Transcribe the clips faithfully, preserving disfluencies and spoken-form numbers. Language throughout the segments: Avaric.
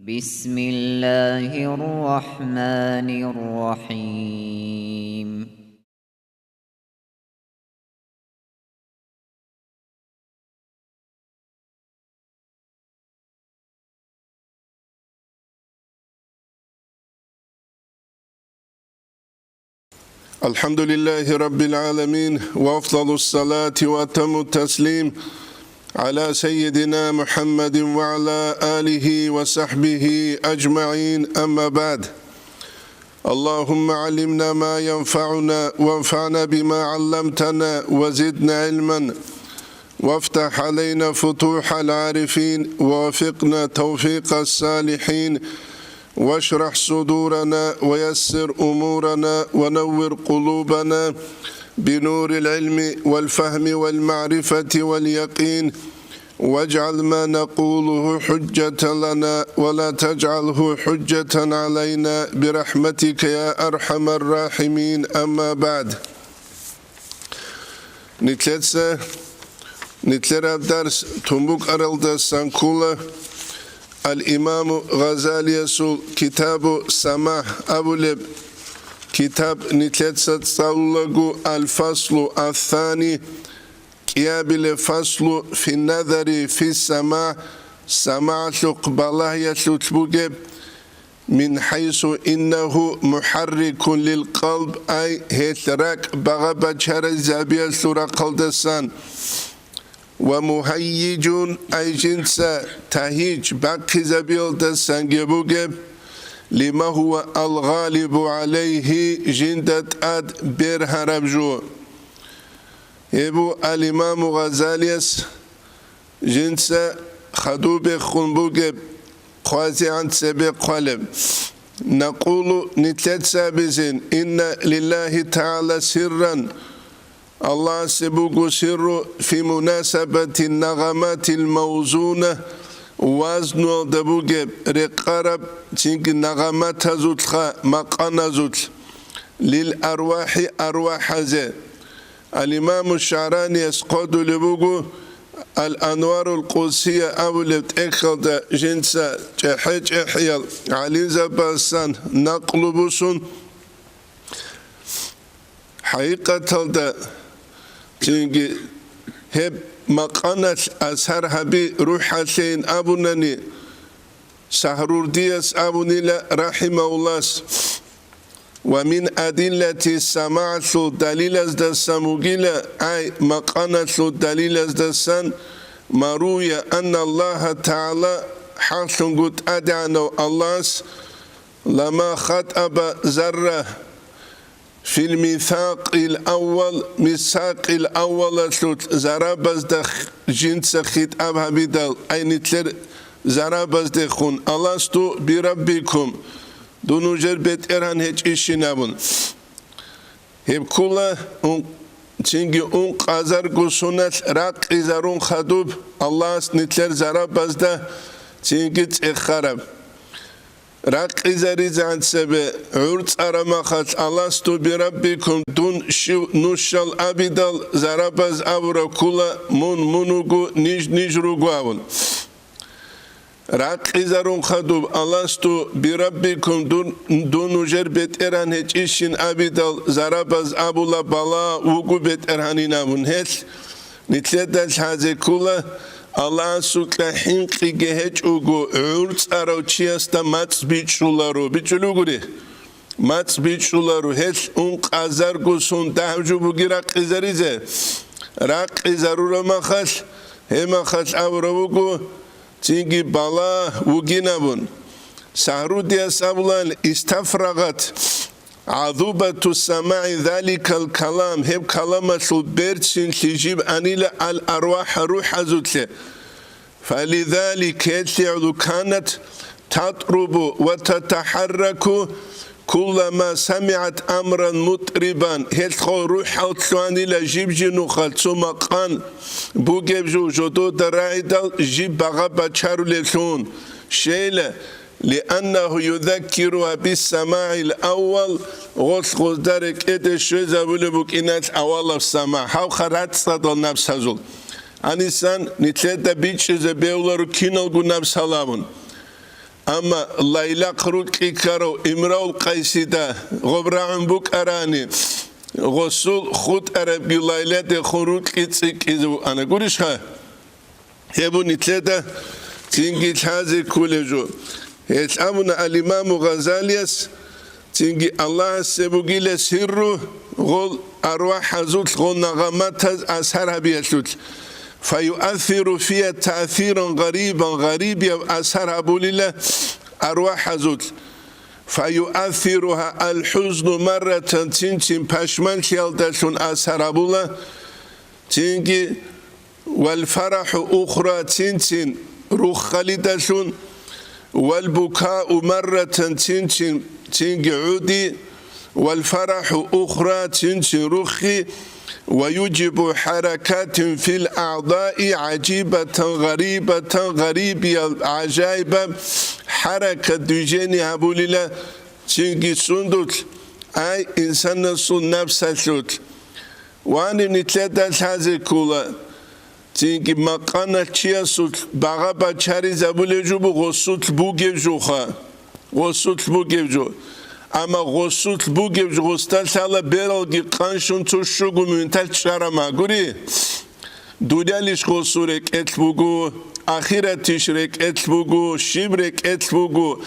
بسم الله الرحمن الرحيم. الحمد لله رب العالمين، وأفضل الصلاة وأتم التسليم على سيدنا محمد وعلى آله وصحبه أجمعين، أما بعد. اللهم علمنا ما ينفعنا وانفعنا بما علمتنا وزدنا علما وافتح علينا فتوح العارفين ووفقنا توفيق الصالحين واشرح صدورنا ويسر أمورنا ونور قلوبنا بنور العلم والفهم والمعرفة واليقين واجعل ما نقوله حجة لنا ولا تجعله حجة علينا برحمتك يا أرحم الراحمين. أما بعد. Нилъеца нилъераб дарс тун букӀаралдасан ккола Ал-Имаму Гъазалиясул Китабу Самагь абулеб китаб. Нилъеца цӀалулаго Ал-Фаслу Ас-Сани, кӀиабилеб фаслу, фи назари фи самагь, самагьлъухъ балагьиялъулъ бугеб, мин хӀайсу иннагьу мухӀаррикун лил къалб, ай гьелъ ракӀ багъа-бачаризабиялъул рахъалдасан, ва мугьаййижун, ай жинца тагьиж бахъизабиялдасанги бугеб, лима гьува ал-гъалибу гӀалайгьи, жинда тӀад бергьараб жо. Гьеб бу Ал-Имаму Гъазалияс жинца хадубехун бугеб хъвазегӀан цебе хъвалеб. Накъулу, нилъеца абизин, инна лиллагьи тагӀала сирран, Аллагьасе буго сирру фи мунасабати нагъаматил мавзуна, вазнуялда бугеб рекъараб цинги нагъаматазулъха макъаназулъ, лил арвахӀи, арвахӀазе. Ал-Имаму ШагӀраниялъ хъодулеб буго Ал-Анварул Къудсия абулеб тӀехьалда жинца чӀехӀе-чӀехӀиял гӀалимзабазасан накълу бусун, хӀакъикъаталда цинги гьеб макъаналъ асар гьаби рухӀалъейин абунани, Сагьрурдияс абунила рахӀимагьуллас. Ва мин адиллати самагьлъул далилаздасан вугила, ай, макъаналъул далилаздасан, ма руя анна Аллагьа тагӀала, хӀакълъунго ТӀадегӀанав Аллагьас, лама хатӀаба зарра фил мисакъил аввал, мисакъил аввалалъулъ зарабазда х-, жинца хитӀаб гьабидал, ай, нилъер зарабаздехун, аласту бираббикум, дун нужер БетӀергьан гьечӀищин абун. Гьеб ккула ун-, цинги ункъазарго соналъ ракъизарун хадуб Аллагьас нилъер зарабазда цинги цӀехараб. РакъизаризегӀан цебе гӀур цӀарамахалъ, аласту бираббикум, дун щив нушал абидал зарабаз абураб ккула, мун мун вуго, ниж ниж руго абун. Ракъизарун хадуб, аласту бираббикум, дун, дун нужер БетӀергьан гьечӀищин абидал зарабаз абула, бала вуго БетӀергьанин абун. Гьелъ Нилъеда лъазе ккола, Аллагьасукьа хӀинкъиги гьечӀого гӀур цӀарав чиясда мацӀ бичӀчӀуларо, бичӀчӀулев гури? МацӀ бичӀчӀуларо, гьелъ ункъазарго сон дагьаб жо бугин ракъизаризе. Ракъизарураб махалъ, гьеб махалъ абураб буго, цинги бала вугин абун. Сагьрудияс абулан, истафрагъат гӀазубату самагӀи заликал калам, гьеб каламалъул берцинлъи жиб анила ал арвахӀа рухӀазулъе. Фализалик, гьелъигӀлу канат татрубу ва татахӀарраку куллама самигӀат амран мутрибан, гьелъго рухӀал лъугьанила жиб-жиб нухалъ цо макъан бугеб жо жодода рагӀидал жиб багъа бачарулеблъун. Щейла, лианнагьу юзаккиругьа биссамагӀил аввал, гъолъ гъозда рекӀеде щвезабулеб букӀиналъ авалаб самагӀ, гьавха рацӀцӀадал напсазул. Гьанисан нилъеда бичӀчӀизе бегьуларо киналго напс гьалабун. Амма Лайлахъ рукьи ккарав Имраул Къайсида гъоб рагӀун букӀарани, гъосул хутӀарабги Лайладехун рукьи цӀикӀкӀизе вукӀана гурищха? Гьеб нилъеда цинги лъазе кколеб жо. Гьелъ абуна ал-Имаму Гъазалияс, цинги Аллагьасе бугила сирру гъол арвахӀазулъ, гъол нагъаматаз асар гьабиялъулъ. Фаюассиру фия таъсиран гъарибан, гъарибияб асар гьабулила арвахӀазулъ. Фаюассиругьа ал-хӀузну марратан, цин-цин пашманлъиялдалъун асар гьабула, цинги вал фарахӀу ухра, цин-цин руххалидалъун, вал букау марратан, цин-цин, цинги гӀуди, вал фарахӀу ухра, цин-цин руххи, ва южибу хӀаракатин фил аъдаи гӀажибатан гъарибатан, гъарибиял гӀажаибаб хӀаракат, движение гьабулила цинги сундулъ, ай инсанасул напсалъулъ. Вани нилъеда лъазе ккола, цинги макъана чиясулъ багъа бачаризабулеб жо буго гъосулъ бугеб жоха, гъосулъ бугеб жо. Амма гъосулъ бугеб жо гъосда лъала, бералги къанщун цо щуго мунталъ чӀарама гури. Дунялищ гъосул рекӀелъ буго, ахиратищ рекӀелъ буго, щиб рекӀелъ буго.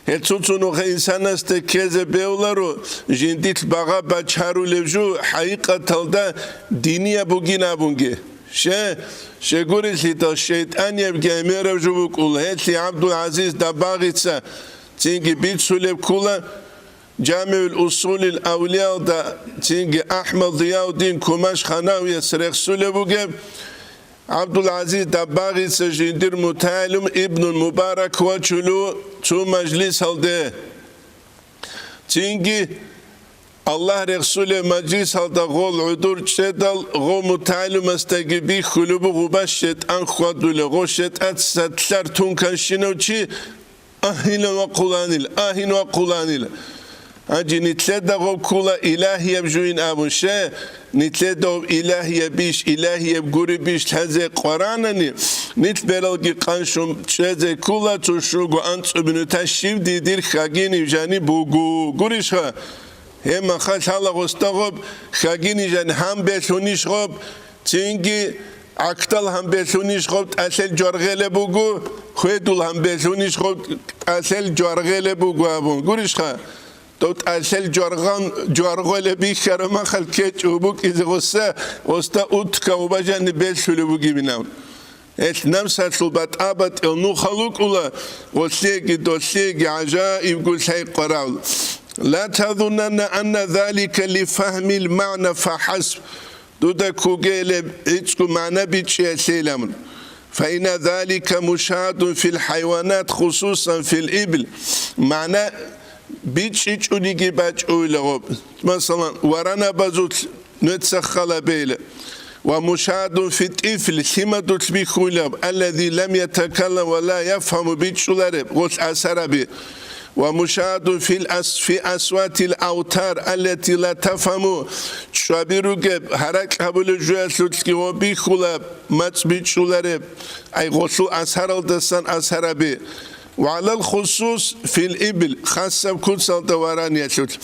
Гьел цо-цо нуха инсанасда ккезе бевларо, жиндилъ багъа бачарулев жо хӀакъикъаталда динияб бугин абунги. Ще, щегурелъидал шайтӀанияб гӀемераб жо букӀула. Гьелъи ГӀабдул-ГӀазиз Дабагъица цинги бицулеб ккула, ЖамигӀул Усулил Авлиялда цинги АхӀмад Зияуддин Кумаш-Ханавияс рехсулеб бугеб, ГӀабдул-ГӀазиз Даббагъица жиндир мутагӀилим Ибнул Мубарак вачулев цо мажлисалде. Цинги Аллагь рехсулеб мажлисалда гъол гӀодор чӀедал, гъо мутагӀилимасдаги бихьулеб буго гъуба шетӀан хьвадулеб, гъо шетӀаца лъар тунканщинав чи, Агьин вахъуланила, агьин вахъуланила. Гьанже нилъеда гъоб ккула илагьияб жуин абун, ще, нилъеда гъоб илагьияб иш, илагьияб гуреб иш лъазе къваранани, нилъ бералги къанщун чӀезе ккула цо щуго анцӀаб минута щиб дидир хьагинив жани буго. Гурищха? Гьеб махалъ гьалагъосда гъоб хьагини жани гьанбелъунищ гъоб, цинги гӀахьдал гьанбелъунищ гъоб тӀалъел жваргъелеб буго, хведул гьанбелъунищ гъоб тӀалъел жваргъелеб буго абун. Гурищха? Дов тӀалъел жваргъан, жваргъелеб бихьараб махалъ кечӀого букӀизе гъоса, гъосда утка гъуба жани белъулеб бугебинав. Гьелъ намсалъул батӀа-батӀиял нухал рукӀула, гъолъеги долъеги гӀажаибго лъай къварал. Ла тазуннанна анна залика ли фагьмил магӀна фахӀасб. Дуда ккугейилеб гӀицӀго магӀна бичӀчӀиялъейилан. Фаинна залика мушагьадун фил хӀайванат, хусусан фил ибл. МагӀна бичӀчӀичӀониги бачӀуйла гъоб. Масалан, варанабазулъ нуца халабейла. Ва мушагьадун фи тӀифл, лъимадулъ бихьулеб, аллази лам ятакаллам ва ла яфгьаму, бичӀчӀулареб, гъолъ асараби. Ва мушагьадун фил ас-, фи асватил автар, аллати ла тафгьаму, чӀваби ругеб, гьаракь гьабулеб жуялъулъги гъо бихьулаб, мацӀ бичӀчӀулареб, ай гъолъул асаралдасан асараби. Ва гӀалал хусус фил ибл, хасаб куцалда вараниялъулъ.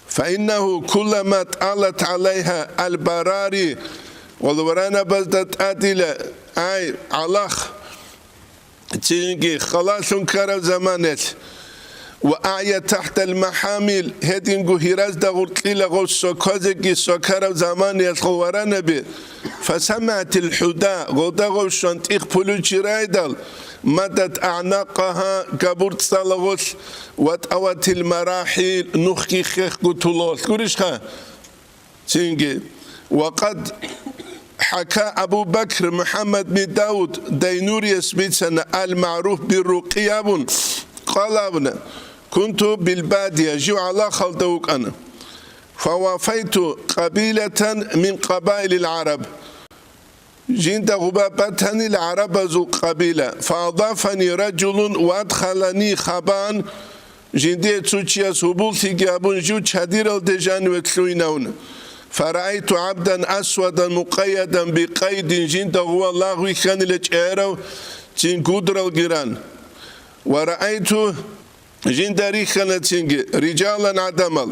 Фаиннагьу куллама тӀалат гӀалайгьа албарари, гъолваранабазда тӀадила, ай, гӀалахъ, цинги халалъун ккараб заманаялъ, ва агӀя тахӀтал махӀамил, гьединго гьиразда гъуркьила гъов соквазеги сокараб заманаялъ гъолваранаби, фасамигӀатил хӀуда, гъолда гъов щван тӀих пулучи райдал, мадат агӀнакъагьа, габур цӀалагъулъ, ва тӀаватил марахӀил, нухги хехго тулалъ. Гурищха? Цинги. Ва къад хӀака Абу Бакр МухӀаммад бин Давуд Дайнурияс бицана, ал-МагӀруф бир-Рукъи абун, къала абуна: «Кунту бил-Бадия», жив гӀалахалда вукӀана. «Фавафайту къабилатан мин къабаилил гӀараб». Жинда гъуба батанила гӀарабазул къабила. Фаадафани ражулун ва адхалани хабаан, жиндие цо чияс гьубуллъиги абун, жив чадиралде жаниве лъугьинавуна. Фараайту гӀабдан асвадан мукъайядан бикъайдин, жинда гъуба лагъ вихьанила чӀегӀерав цин гудралги ран. Ва раайту, жинда рихьана цинги, риджалан гӀадамал.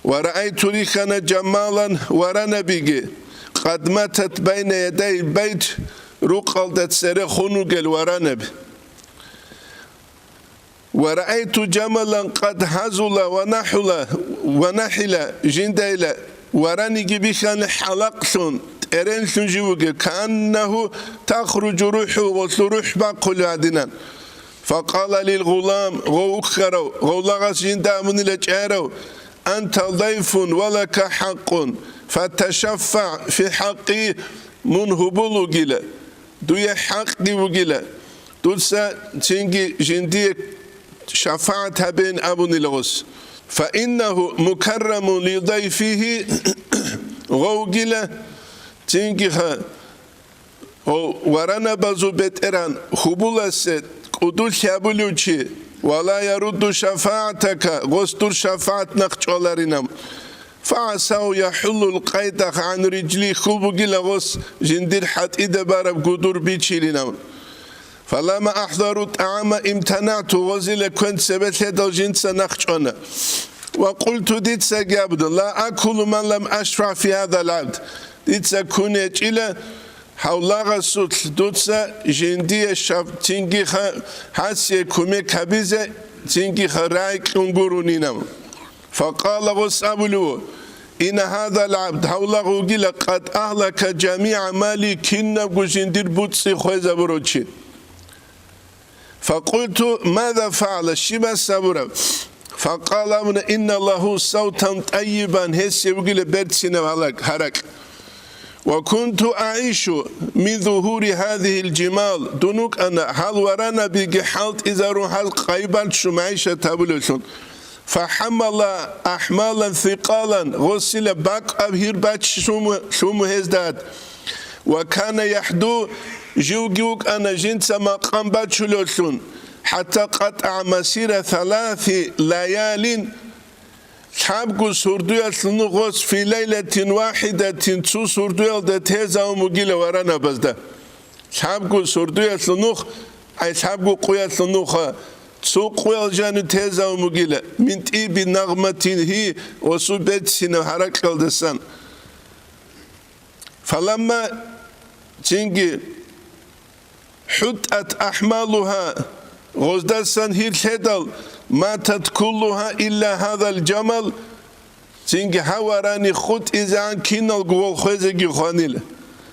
Ва раайту, рихьана, жамалан, варанабиги, къад матат байна ядай байт, рукъалда цере хун вугел варанаби. Ва раайту жамалан къад гьазула ва нахӀула, ва нахӀила, жиндайила вараниги бихьана хӀалакълъун, тӀеренлъун жив вугев, кааннагьу тахруджу рухӀу, гъолъул рухӀ бахъулев гӀадинан. Факъала лил гъулам, гъов ухьарав, гъов лагъас жинда абунила чӀарав, анта дайфун ва лака хӀакъун, фаташаффагӀ фи хӀакъи, мун гьубул вугила, дуе хӀакъги вугила, дуца цинги жиндие шафагӀат гьабеян абунила гъос. Фаиннагьу мукаррамун лидайфигьи, гъов вугила, цинги ха-, гъов варанабазул бетӀеран гьубуласе кӀудулъи гьабулев чи, ва ла ярудду шафагӀатака, гъос дур шафагӀат нахъчӀваларинав. ФагӀасав яхӀуллул къайдах гӀан риджли, хьул бугила гъос жиндир хӀатӀида бараб гудур бичилинав. Фаламма ахӀдару тӀагӀама имтанагӀту, гъозила квен цебе лъедал жинца нахъчӀвана. Ва къулту, дицаги абуна, ла акулу ман лам ашфагӀ фи гьадал гӀабд, дица кун гьечӀила гьав лагъасулъ дуца жиндие шаф-, цинги ха-, гьасие кумек гьабизе, цинги ха-, рагӀи кьун гурунинав. Факъала, гъос абулев, инна гьадал гӀабд, гьав лагъ вугила, къад агьлака жамигӀа мали, кинабго жиндир буцӀцӀи хвезабурав чи. Факъулту, маза фагӀала, щиб гьас гьабураб? Факъала, абуна, инна лагьу савтан тӀайибан, гьесие вугила берцинаб гьалак-, гьаракь. Ва кунту агӀишу мин зугьури гьазигьил жимал, дун вукӀана гьал варанабиги хӀалтӀизарун, гьал къайбан ччун магӀишат гьабулевлъун. Фахаммала ахмалан сикъалан, гъосила бакӀаб гьир бач лъуму, лъуму гьезда. Ва кана яхӀду, живги вукӀана жинца макъам бачулевлъун, хӀатта къатӀа масира саласи лаялин, лъабго сурдуялъул нух гъос фи лайлатин вахӀидатин, цо сурдуялда тезавун бугила варанабазда. Лъабго сурдуялъул нух, ай лъабго къуялъул нуха, цо къуял жанив тезавун бугила, мин тӀиби нагъматин гьи, гъосул берцинаб гьаракьалдасан. Фаламма, цинги, хӀутӀат ахмалугьа, гъоздасан гьир лъедал, матат куллугьа илла гьадал жамал, цинги гьав варани хутӀизегӀан киналго вол хвезеги хванила.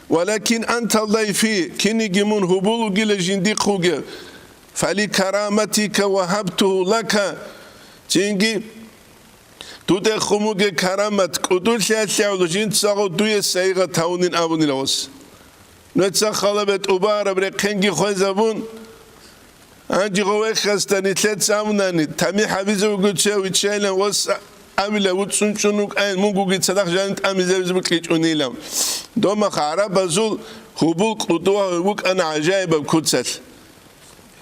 Валакин анта дайфи, киниги мун гьубул вугила жиндихъ вугев, фали караматика вагьабтугьу лака, цинги Дудехун бугеб карамат кӀудулъиялъе гӀоло жинцаго дуе сайигъат гьавунин абунила гъос. Нуца халабе тӀубараб рехъенги хвезабун, гьанже гъов вехасда нилъеца абунани, тамихӀ гьабизе вуго цев виччайилан гъос абила, вуцӀцӀун чӀун вукӀайин, мунгуги цадахъ жаниб тӀамизе гьабизе букӀинчӀунилан. Дома гӀарабазул гьубул кӀудуя вукӀана гӀажаибаб куцалъ.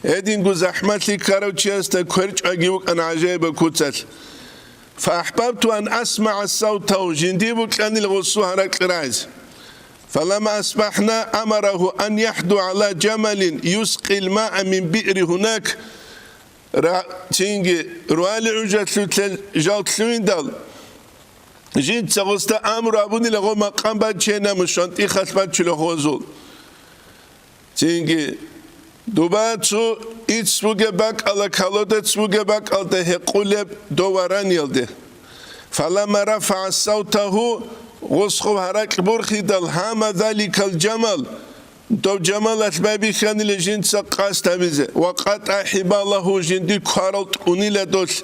Гьединго захӀмалъи ккарав чиясда кверчӀваги вукӀана гӀажаибаб куцалъ. Фа ахӀбабту ан асмагӀа савтагьу, жиндие бокьанила гъосул гьаракь рагӀизе. Фаламма асбахӀна амарагьу ан яхӀду гӀала жамалин юскъил маа мин биъри гьунак. Ра-, цинги руали гӀужалъулъел жал лъугьиндал, жинца гъосда амру абунила гъо макъам бачейин, амма щвантӀихъалъ бачулев гъозул. Цинги, дуба цо ицц бугеб бакӀалда, колодец бугеб бакӀалда гьекъулеб дов вараниялде. Фаламма рафагӀа савтагьу, гъос гъов гьаракь борхидал, гьама заликал жамал, дов жамалалъ байбихьанила жинца къасд гьабизе, ва къатӀа хӀибалагьу, жиндир кварал тӀунила долъ.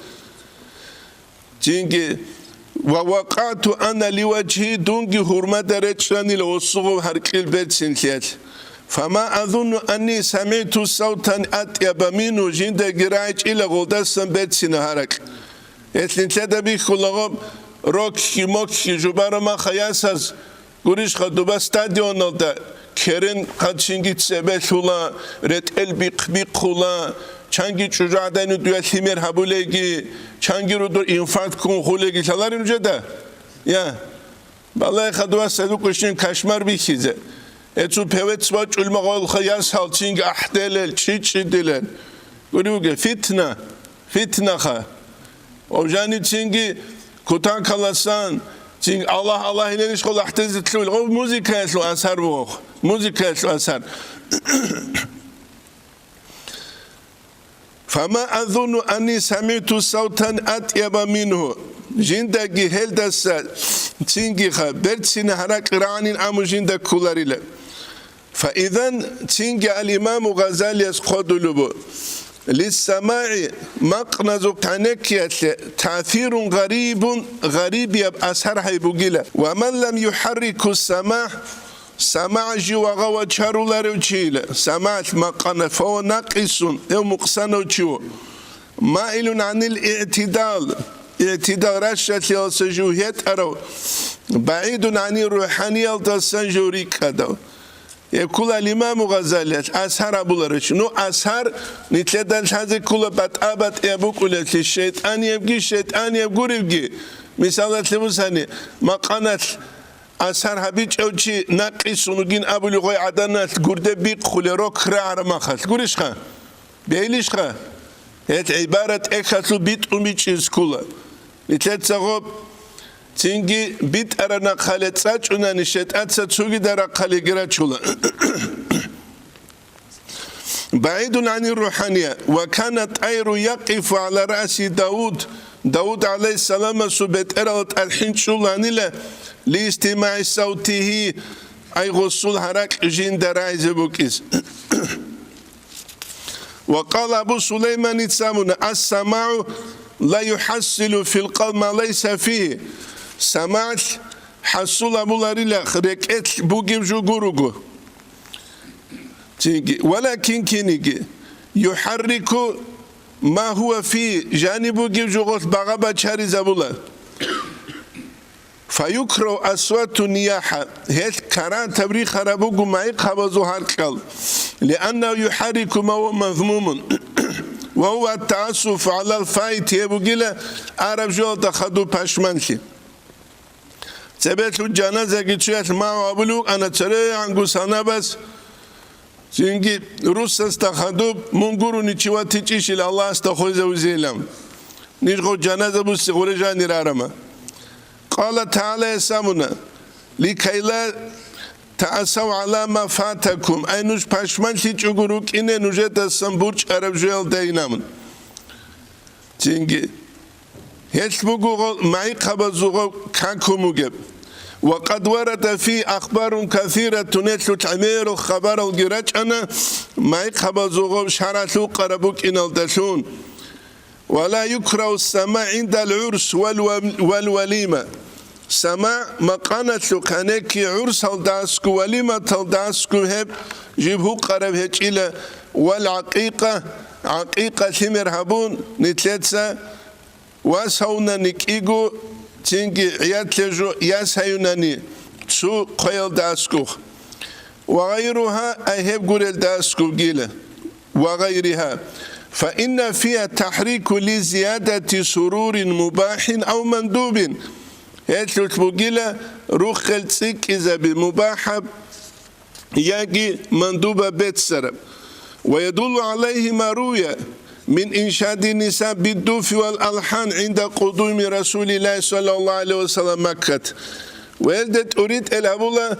Цинги, ва вакъату ана ливачгьи, дунги гьурмада речӀчӀанила гъосул гъов гьаркьил берцинлъиялъ. Фама азунну анни самигӀту савтан атӀяба мингьу, жиндаги рагӀичӀила гъолдасан берцина гьаракь. Гьелъ нилъеда бихьула гъоб рокки-мокки жубараб маха ясаз, Гурищха, дуба стадионалда керен хъачинги цебе лъула, ретӀел бихъ-бихъула, чанги чӀужугӀадай нудуя лъимер гьабулейги, чанги рудур инфаркт ккун хулейги лъаларин нужеда? Я. Балагьеха, дуа садукъищин кошмар бихьизе. Эцу певец вачӀул магъалха яс гьалцинги ахӀделел, чӀичӀчӀидилел. Гури бугеб, фитна, фитнаха. Ов жаниб цинги кутакаласан, цинги Аллагь, Аллагь иланищ хъо лахӀдезетлъул, гъов музыкаялъул асар бугохъ, музыкаялъул асар. Фама азунну анни самигӀту савтан атӀяба мингьу. Жиндаги гьелдаса цингиха берцина гьаракь рагӀанин аму жинда кколарила. Фаизан цинги ал-Имаму Гъазалияс хъодулеб буго: «ЛиссамагӀи, макъназул кӀанеккиялъе, таъсирун гъарибун, гъарибияб асар гьай бугила. Ва ман лам юхӀаррику самагӀ, самагӀ жив вагъа вачаруларев чийила, самагӀалъ макъана, фагьуа накъисун, гьев мукъсанав чи ву. Маилун гӀанил игӀтидал, игӀтидал ращалъиялдаса жив гьетӀарав, багӀидун гӀанир рухӀаниялдасан жив рикӀкӀадав». Гьеб ккола Имаму Гъазалиялъ асар абуларищ? Ну, асар нилъеда лъазе ккола батӀа-батӀияб букӀулеблъи, шайтӀаниябги, шайтӀанияб гуребги. Мисалалъе бусани, макъаналъ асар гьабичӀав чи накъисун вугин абулев гъой гӀаданалъ гурде бихъулел рок рагӀараб махалъ. Гурищха? Бегьилищха? Гьел гӀибарат тӀехьалъув битӀун бичӀчӀизе ккола. Нилъеца гъоб цинги битӀараб нахъале цӀачӀунани, шайтӀаца цогидал рахъалиги рачула. БагӀидун гӀанир рухӀания, ва кана тӀайру якъифу гӀала раси Давуд, Давуд гӀалайгьиссаламасул бетӀералда тӀад хӀинчӀуланила, лиистимагӀи савтигьи, ай гъосул гьаракь жинда рагӀизе букӀиз. Ва къала Абу Сулайманица абуна: «Ас-самагӀу ла юхӀассилу фил къалби ма лайса фигьи». СамагӀалъ хӀасул абуларила рекӀелъ бугеб жо гуруго. Цинги, валакин киниги, юхӀаррику ма гьува фигьи, жаниб бугеб жо гъолъ багъа бачаризабула. Фаюкрагьу асвату нияхӀа, гьелъ карагьатаб рихараб буго магӀихъабазул гьаркьал, лианнагьу юхӀаррику ма гьува мазмумун, ва гьува ат-таассуфу гӀалал файт, гьеб бугила араб жоялда хадуб пашманлъи. Цебелъун жаназаги чуялъ магӀу абулев вукӀана церегӀанго санабас, цинги русасда хадуб, мун гурони чи ватичӀищил Аллагьасда хвезавизейилан. Ниж гъов жаназа буссин гъуре жанир арама. Къала тагӀала, ясамуна: «Ликай ла таасав гӀала ма фатакум», ай нуж пашманлъичӀого рукӀине нужедасан бурчӀараб жоялдайин абун. Цинги, гьелъ буго гъол магӀихъабазул гъов какун бугеб. Ва къад варада фи ахбарун касиратун, гьелъул гӀемерал хабаралги рачӀана магӀихъабазул гъов шаргӀалъ вукъараб букӀиналдалъун. Ва ла юкрагьу сама гӀиндал гӀурс вал, вал валима. СамагӀ макъаналъухъ гьанекки гӀурсалдасго, валиматалдасго гьеб жиб гьукъараб гьечӀила, вал гӀакъикъа, гӀакъикъа лъимер гьабун, нилъеца вас гьавунани кӀиго, цинги гӀиятлъе жо яс гьаюнани цо хъвеялдасгухъ. Ва гъайругьа, ай гьеб гурелдасгугила. Ва гъайригьа. Фа инна фигьа тахӀрику ли зиядати сурурин мубахӀин ав мандубин. Гьелъулъ бугила руххел цӀикӀкӀизаби мубахӀаб яги мандубаб беццараб. Ва ядуллу гӀалайгьи ма руя мин иншади ниса биддуфи вал алхӀан гӀинда къудуми Расулиллагьи саллаллагьу гӀалайгьи ва саллам Маккат. Ва гьелде тӀуритӀел гьабула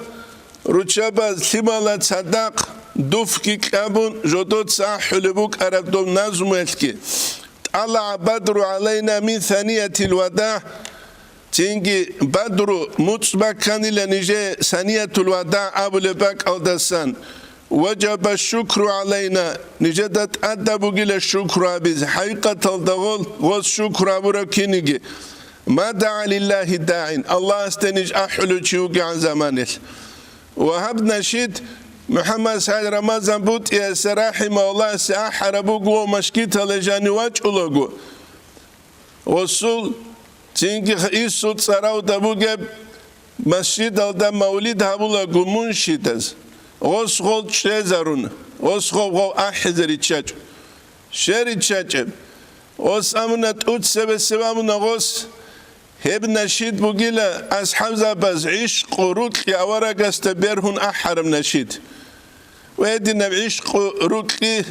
руччабаз лъимала цадахъ дуфги кьабун, жодоца ахӀулеб букӀараб доб назмуялъги: «ТӀалаъа бадру гӀалайна мин саниятил вадагӀ», цинги: «Бадру муцӀ бакканила нижее саниятул вадагӀ абулеб бакӀалдасан, важаба шукру гӀалайна, нижеда тӀадаб бугила шукру гьабизе, хӀакъикъаталда гъол, гъос шукру гьабураб киниги». «Ма дагӀа лиллагьи дагӀин», Аллагьасде ниж ахӀулев чи вугегӀан заманилъ. Вагьаб нашид МухӀаммад СагӀид Рамазан БутӀиясе рахӀимагьуллагьасе ахӀараб буго ва машгиталде жанив вачӀулаго. Гъосул цинги Исул цӀаравда бугеб масжидалда мавлид гьабулаго муншидаз, гъос гъол чӀезарун, гъос гъов гъов ахӀизе риччачӀо. ЩериччачӀеб. Гъос амуна тӀуцебесеб амуна гъос. Гьеб нашид бугила асхӀабзабаз гӀишкъу рукьи аварагасда бергьун ахӀараб нашид. Ва гьединаб гӀишкъу рукьи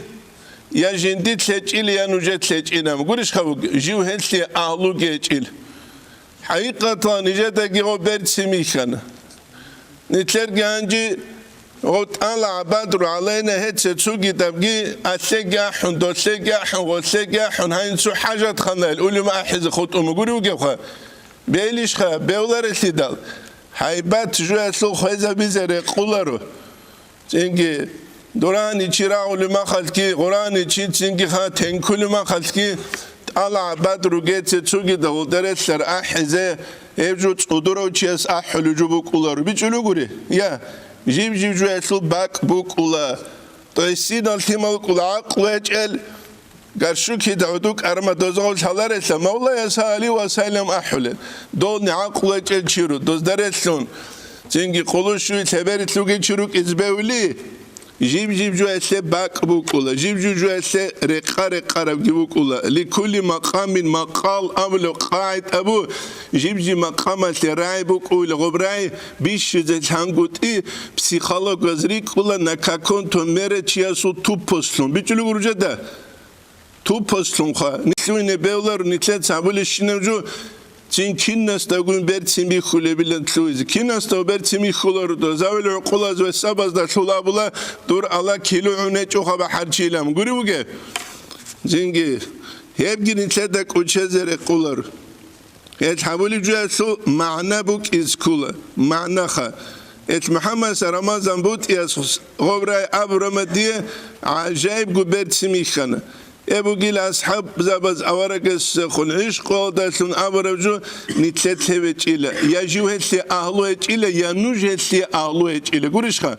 Я жиндилъ гьечӀила, я нужелъ гьечӀила. Гурищха, жив гьелъие агьлуги гьечӀила. ХӀакъикъаталда нижедаги гъо берцин бихьана. Нилъерги гьанже гъо тӀала гӀабадру гӀалайна гьеце цугидабги, алъеги ахӀун, долъеги ахӀун, гъолъеги ахӀун, гьайин цо хӀажатханаялъ улима ахӀизе хутӀун гури вугевха? Бейлищха, бевларелъидал, гьайбат жуялъул хвезабизе рекъуларо. Цинги, дурани чи рагъули махалъги, гъурани чи цинги ха тенкули махалъги, тӀала гӀабад ругеце цугидал гъулдарелъар ахӀизе, гьеб жо цӀудурав чияс ахӀулев жо букӀуларо. БичӀулугури? Я, жиб-жиб жуялъул бакӀ букӀула. То есть, синал лъимал кӀула гӀакълу гьечӀел, Гаршукида гӀуду карма дозгъав лъаларелъа, Мавлая салли ва саллам ахӀулел, дол нигӀакъулачӀел чиру, доздарелъун, цинги къулущуй лъеберилъуги чи рукӀиз бевли, жиб-жиб жуялъе бакӀ букӀула, жиб-жиб жуялъе рекъа-рекъарабги букӀула, ликулли макъамин макъал абулев къагӀид абу, жиб-жиб макъамалъе рагӀи букӀула, гъоб рагӀи бищизе лъангутӀи психологаз рикӀкӀула на каком-то мере чиясул тупослъун. БичӀулев гуржада? Тупослъунха, нилъуйне бевлар, нилъеца гьабулищинаб жо, цин кинасдагун берцин бихьулебилан лъугьизе. Кинасдав берцин бихьуларо, дозавил гӀукъулаз ва сабазда лъула абула, дур ала килу гӀунечӀо хаба хӀарчилан. Гури вуге? Цинги, гьебги нилъеда кӀучезе рекъулар. Гьел гьабулеб жоялъул магӀна букӀиз ккула, магӀнаха. Гьел МухӀаммадса Рамазан бутӀияс гъоб рай абурама дие гӀажаибго берцин бихьана. Гьеб бугила асхӀабзабаз аварагасехун гӀишкъуялдалъун абураб жо нилъеда гьечӀила, я жив гьелъие агьлу гьечӀила, я нуж гьелъие агьлу гьечӀила. Гурищха?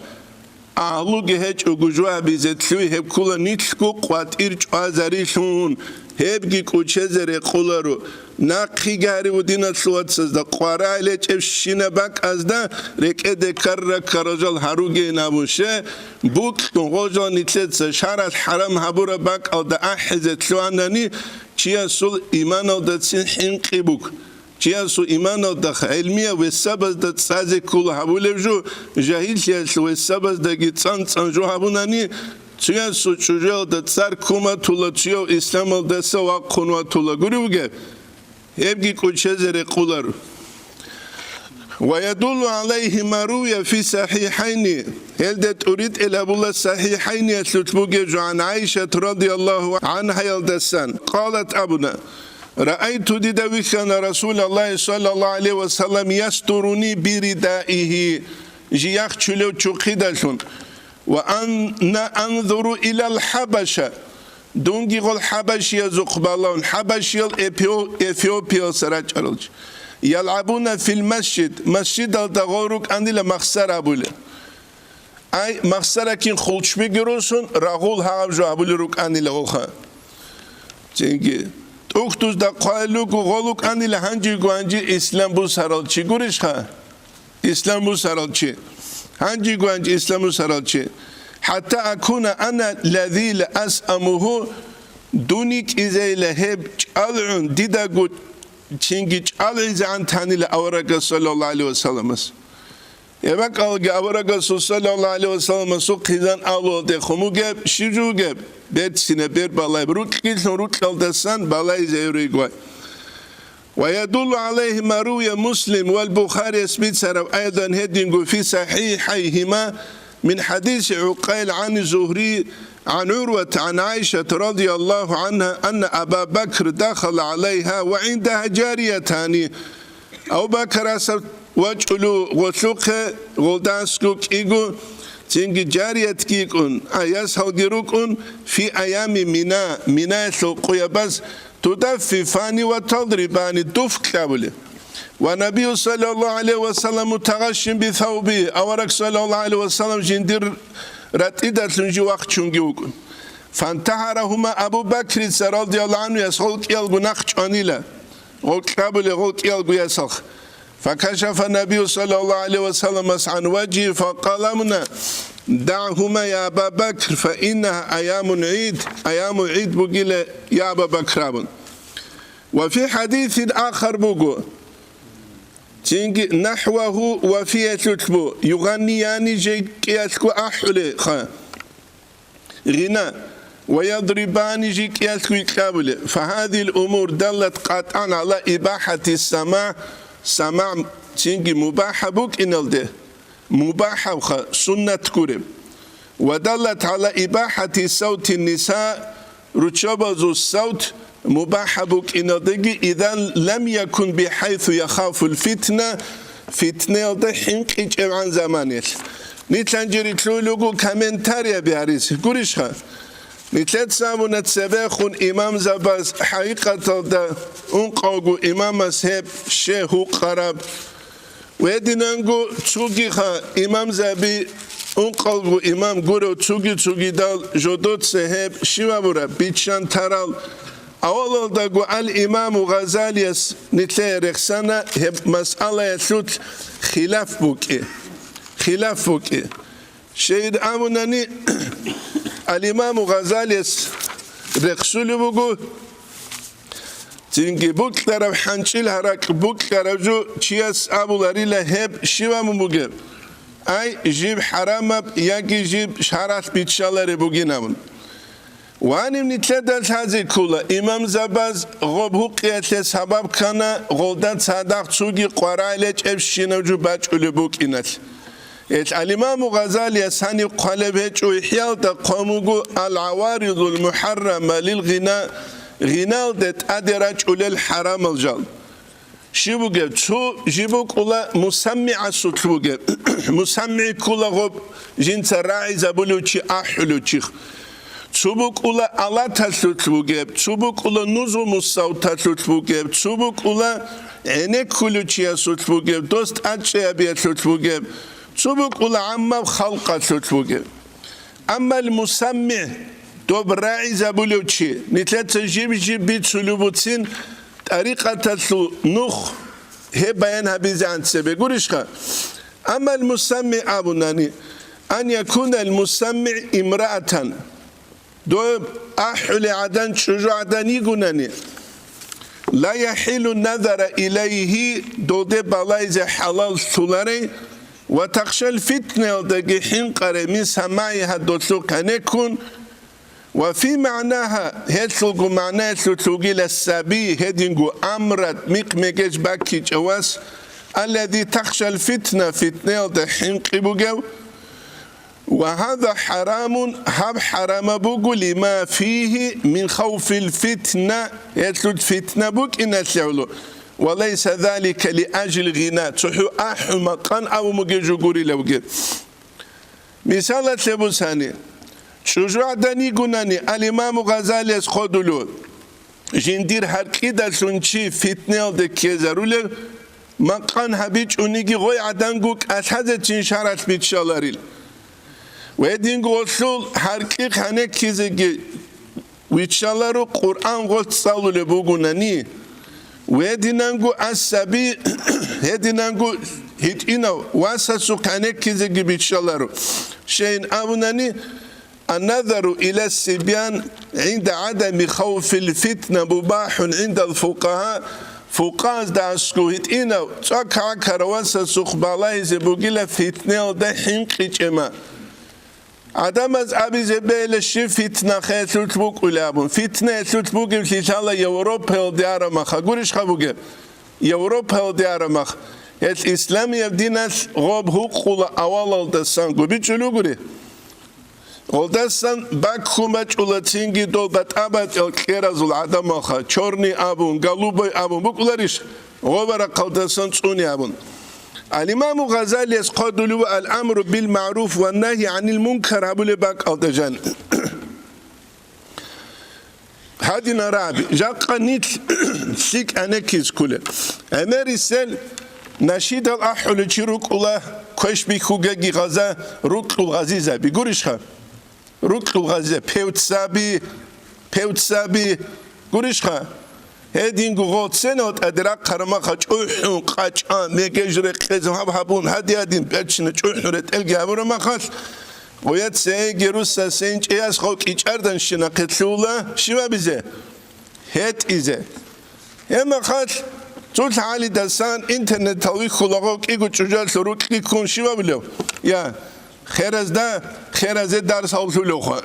Агьлуги гьечӀого жо гьабизе лъугьи гьеб ккула нилъго къватӀир чӀвазарилъун, гьебги кӀучезе рекъуларо. Нахъе гьари, диналъул вацазда, къваригӀел гьечӀебщинаб бакӀазда рекӀеде ккара-ккара жал гьаругейин абун, щай букьун гъожал нилъеца шаргӀалъ хӀарам гьабураб бакӀалда ахӀизе лъугьанани, чиясул иманалдацин хӀинкъи бук. Чиясул иманалда гӀелмияб весабазда цӀазе ккола гьабулеб жо, жагьиллъиялъул весабаздаги цӀан-цӀан жо гьабунани, чиясул чӀужуялда цӀар ккун ватула, чияв исламалдаса вахъун ватула гури вугеб? Гьебги кӀучезе рекъулар. Ва ядуллу гӀалайгьи ма рувия фи сахӀихӀайни, гьелда тӀуритӀел гьабула СахӀихӀайниялъулъ бугеб жо гӀан ГӀайшат радияллагьу гӀанхӀаялдасан, къалат абуна, Раайту, дида вихьана Расулаллагьи саллаллагьу гӀалайгьи ва саллам ястуруни биридаигьи, жи яхчулев чухъидалъун, ва ана анзуру илал хӀабаша, дунги гъол хӀабашиязухъ балагьун, хӀабашиял Эпио-, Эфиопиялса рачӀарал чи, ялгӀабуна фил масжид, масжидалда гъол рукӀанила махсар абулел. Ай, махсаракин хулчбиги росун, рагъул гьагъаб жо гьабулел рукӀанила гъолха. Цинги, тӀухьдузда хъвалел руго гъол рукӀанила гьанжего гьанже ислам бусарал чи гурищха? Ислам бусарал чи. Гьанжего гьанже ислам бусарал чи. ХӀатта акуна ана лазил асамуху, дуни кӀизейила гьеб чӀалгӀун, дидаго цинги чӀалгӀизегӀан танила аварагас саллаллагьу гӀалайгьи ва салламас. Гьебмакъалги аварагасул саллаллагьу гӀалайгьи ва салламасул хъизан авлуялдехун бугеб, щиб жо бугеб, берцинаб бер балай, рукьилъун рукьалдасан балайзе гьев ругевай. Ва ядуллу гӀалайгьи ма рувия Муслим вал Бухарияс бицараб айдан гьединго фи сахӀихӀайгьима мин хӀадиси ГӀукъайл гӀани Зугьри гӀан ГӀурват гӀан ГӀайшат радияллагьу гӀангьа анна Аба Бакр дахала гӀалайгьа ва гӀиндагьа жариятани. Абу Бакар асаб вачӀулев гъолъухъе, гъолдасго кӀиго, цинги жариятги йикӀун, а, ясалги рукӀун, фи аями Мина, Минаялъул къуябаз, тудаффифани ва тадрибани, дуф кьабулеб. Ва Набию саллаллагьу гӀалайгьи ва саллам мутагъашшин бисавби, авараг саллаллагьу гӀалайгьи ва саллам жиндир ратӀидалъун жив вахчунги вукӀун. Фантагьарагьума Абу Бакрица радияллагьу гӀангьу ясгъол кӀиялго нахъ чӀванила. Гъол кьабулел гъол кӀиялго ясалх. Факашафа Набию саллаллагьу гӀалайгьи ва салламас гӀан важгьи факъала абуна, дагӀгьума я Аба Бакр, фаиннагьа аямун гӀид, аяму гӀид бугила, я Аба Бакр абун. Ва фи хӀадисин ахар буго, цинги нахӀвагьу ва фиялъулъ бу, югъаннияни жеги кӀиялъго ахӀулеха. Гъина. ويضربان жикӀиялъго икьабулеб. فهذه الأمور دلت قطعا على إباحة السماع, самагӀ цинги мубахӀаб букӀиналде, мубахӀабха, суннат гуреб. ودلت على إباحة صوت النساء, руччабазул савт мубахӀаб букӀиналдеги, إذا لم يكن بحيث يخاف الفتنة, фитнаялда хӀинкъичӀебгӀан заманаялъ. Нилъ гьанже рилълъуй руго комментарий гьаризе, гурищха? Нилъеца абуна цебехун имамзабаз, хӀакъикъаталда ункъавго имамас гьеб щай гьукъараб. Гьединанго цогиха имамзаби, ункъалго имам гурев цоги-цогидал жодоца гьеб щиб абураб, биччан тарал. Авалалдаго ал-Имаму Гъазалияс нилъее рехсана гьеб масъалаялъулъ хилаф букӀи. Хилаф букӀи. Щайин абунани, ал-Имаму Гъазалияс рехсулеб буго, цинги букьараб хӀанчӀил гьаракь букьараб жо чияс абуларила гьеб щиб абун бугеб, ай, жиб хӀарамаб яги жиб шаргӀалъ биччалареб бугин абун. Ваниб нилъеда лъазе ккола, имамзабаз гъоб гьукъиялъе сабаб ккана гъолда цадахъ цоги къваригӀел гьечӀебщинаб жо бачӀулеб букӀиналъ. Гьелъ ал-Имаму Гъазалияс гьаниб хъвалеб гьечӀо, ИхӀяалда хъван буго «Ал-ГӀаваридул МухӀаррама лил-гъина», гъиналде тӀаде рачӀулел хӀарамал жал. Щиб бугеб? Цо жиб букӀула мусаммигӀасулъ бугеб. МусаммигӀ ккола гъоб жинца рагӀизабулев чи, ахӀулев чи. Цо букӀула алаталъулъ бугеб, цо букӀула нузул мусавталъулъ бугеб, цо букӀула гӀенеккулев чиясулъ бугеб, дос тӀадчӀей гьабиялъулъ бугеб, цо букӀула гӀаммаб халкъалъулъ бугеб. Амма ал-мусаммигӀ, доб рагӀизабулев чи, нилъеца жиб-жиб бицулеб буцин, тӀарикъаталъул нух гьеб баян гьабизегӀан цебе гурищха? Амма ал-мусаммигӀ абунани, ан якуна ал-мусаммигӀ имраатан, доб ахӀулей гӀадан чӀужугӀадан йигунани, ла яхӀиллу назара илайгьи, долде балайзе хӀалаллъуларей, ва тахшал фитнаялдаги хӀинкъарей мин самагӀигьа, долъухъ гьанеккун, ва фи магӀнагьа, гьелъулго магӀнаялъулъ вугила саби, гьединго амрат, микъ-мегеж баккичӀев вас, аллази тахшал фитна, фитнаялда хӀинкъи бугев, ва гьаза хӀарамун, гьаб хӀарамаб буго, лима фигьи мин хавфил фитна, гьелъул фитна букӀиналъе гӀоло, ва лайса залика лиажли гъина, цохӀо ахӀу-макъан абун бугеб жо гурилавги. Мисалалъе бусани, чӀужугӀадан йигунани, ал-Имаму Гъазалияс хъодулев, жиндир гьаркьидалъун чи фитнаялде ккезарулев, макъан гьабичӀониги гъой гӀаданго кӀалъазецин шаргӀалъ биччаларил. Гьединго гъолъул гьаркьихъ гьанеккизеги виччаларо, Къуръан гъолъ цӀалулеб бугунани. Гьединанго ас-саби, гьединанго гьитӀинав васасухъ гьанеккизеги биччаларо. Щайин абунани, النظر إلى الصبيان عند عدم خوف الفتنة مباح عند الفقهاء, фукъагьазда аскӀов гьитӀинав цӀакъ гӀахьарав васасухъ балагьизе бугила фитнаялда хӀинкъичӀеб мехалъ. ГӀадамаз абизе бегьила щиб фитна хӀалалъулъ букӀулеб абун. Фитна хӀалалъулъ бугеблъи лъала Европаялде араб мехалъ. Гурищха бугеб? Европаялде араб мехалъ. Гьелъ исламияб диналъ гъоб гьукъула авалалдасанго. БичӀчӀулеб бугури? Гъолдасан баккун бачӀула цинги дол батӀа-батӀиял кьеразул гӀадамалха, чорный абун, голубой абун букӀуларищ? Гъоба рахъалдасан цӀуни абун. Ал-Имаму Гъазалияс хъодулев «Ал-амру бил-магӀруф ва нагьи гӀанил-мункар» гьабулеб бакӀалда жан. Гьадинал рагӀаби, жакъа нилъ лъикӀ гьанеккизе кколеб. ГӀемерисел нашидал ахӀулев чи рукӀула, квеш бихьугаги гъаза, рукьул гъазизаби. Гурищха? Рукьул гъазизаби, певцаби, певцаби. Гурищха? Гьединго гъол сценал тӀаде рахъараб мехалъ чӀухӀун, къачӀан, мегеж рекъезаб гьаб гьабун, гьадин-гьадин бачина чӀухӀун ретӀелги гьабураб мехалъ, гъоя цеги руссасенчӀеяс гъов кӀичӀарданщинахъе лъугьула щиб абизе? ГьетӀизе. Гьеб мехалъ цо лъагӀалидасан интернетал вихьула гъов кӀиго чӀужуялъул рукьги ккун щиб абулев? Я, херазда, херазе дарс гьавлъулевха.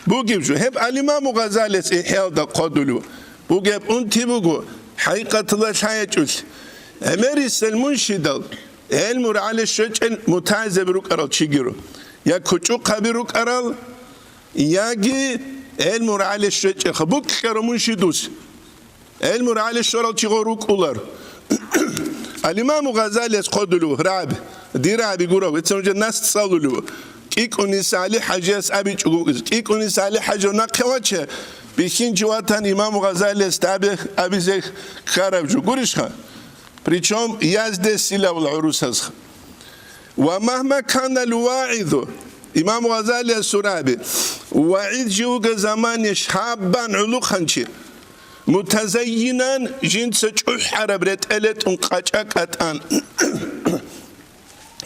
бугеб жо. Гьеб ал-Имаму Гъазалияс ИхӀяалда хъодулев бугеб унти буго, хӀакъикъаталда лъаячӀулъ. ГӀемерисел муншидал гӀелму рагӀале щвечӀел мутагӀизаби рукӀарал чигиро, я кучӀухъаби рукӀарал, яги гӀелму рагӀале щвечӀеха букӀарав муншидас. ГӀелму рагӀале щварал чи гъо рукӀулар. Ал-Имаму Гъазалияс хъодулев рагӀаби, дир рагӀаби гурав, гьеца нужер нас цӀалулев. КӀикӀуни СалихӀ-хӀажияс абичӀого вукӀизе. КӀикӀуни СалихӀ-хӀажияв нахъе ваче, бихьинчи ватан Имаму Гъазалияс абе-, абизе ккараб жо. Гурищха? Причём яздесилавул гӀурусазха. Ва магьма канал вагӀизу, Имам Гъазалияс сураби, вагӀиз жи вуга замане шаббан гӀулухъанчи, мутазаййинан жинца чӀухӀараб ретӀелетӀун къачӀа кӀатӀан,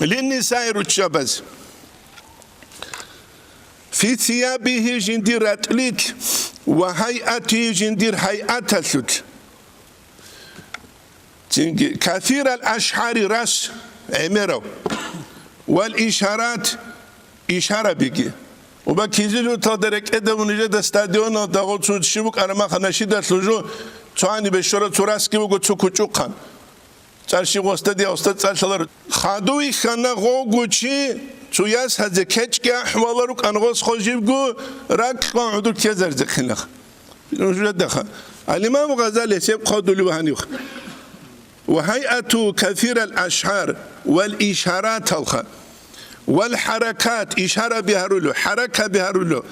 линнисаи руччабаз, фи сиябигьи жиндир ратӀлил ва гьайатигьи жиндир гьайаталъул. Цинги, касирал ашгьари рас гӀемерав, вал ишарат ишарабиги. Уба кизил уталда рекӀеда вун нижеда стадионалда гъоцун щиб букӀараб маха нашидалъун жо, цоани бешора цу расги вуго цу кучӀухъан. ЦӀарщи гъосда диавсда цӀалъалар. Хадуй хьана гъовгучи, цу яс гьазе кечӀги ахӀвалар рукӀан гъос хо жибго ракьгъан гӀудур ккезарзе хинах. Нужедаха. Ал-Имам Гъазалияс гьеб хъодулев гьанив. Ва гьайату касирал ашгьар вал ишараталха, вал хӀаракат, ишараби гьарулев, хӀаракаби гьарулев.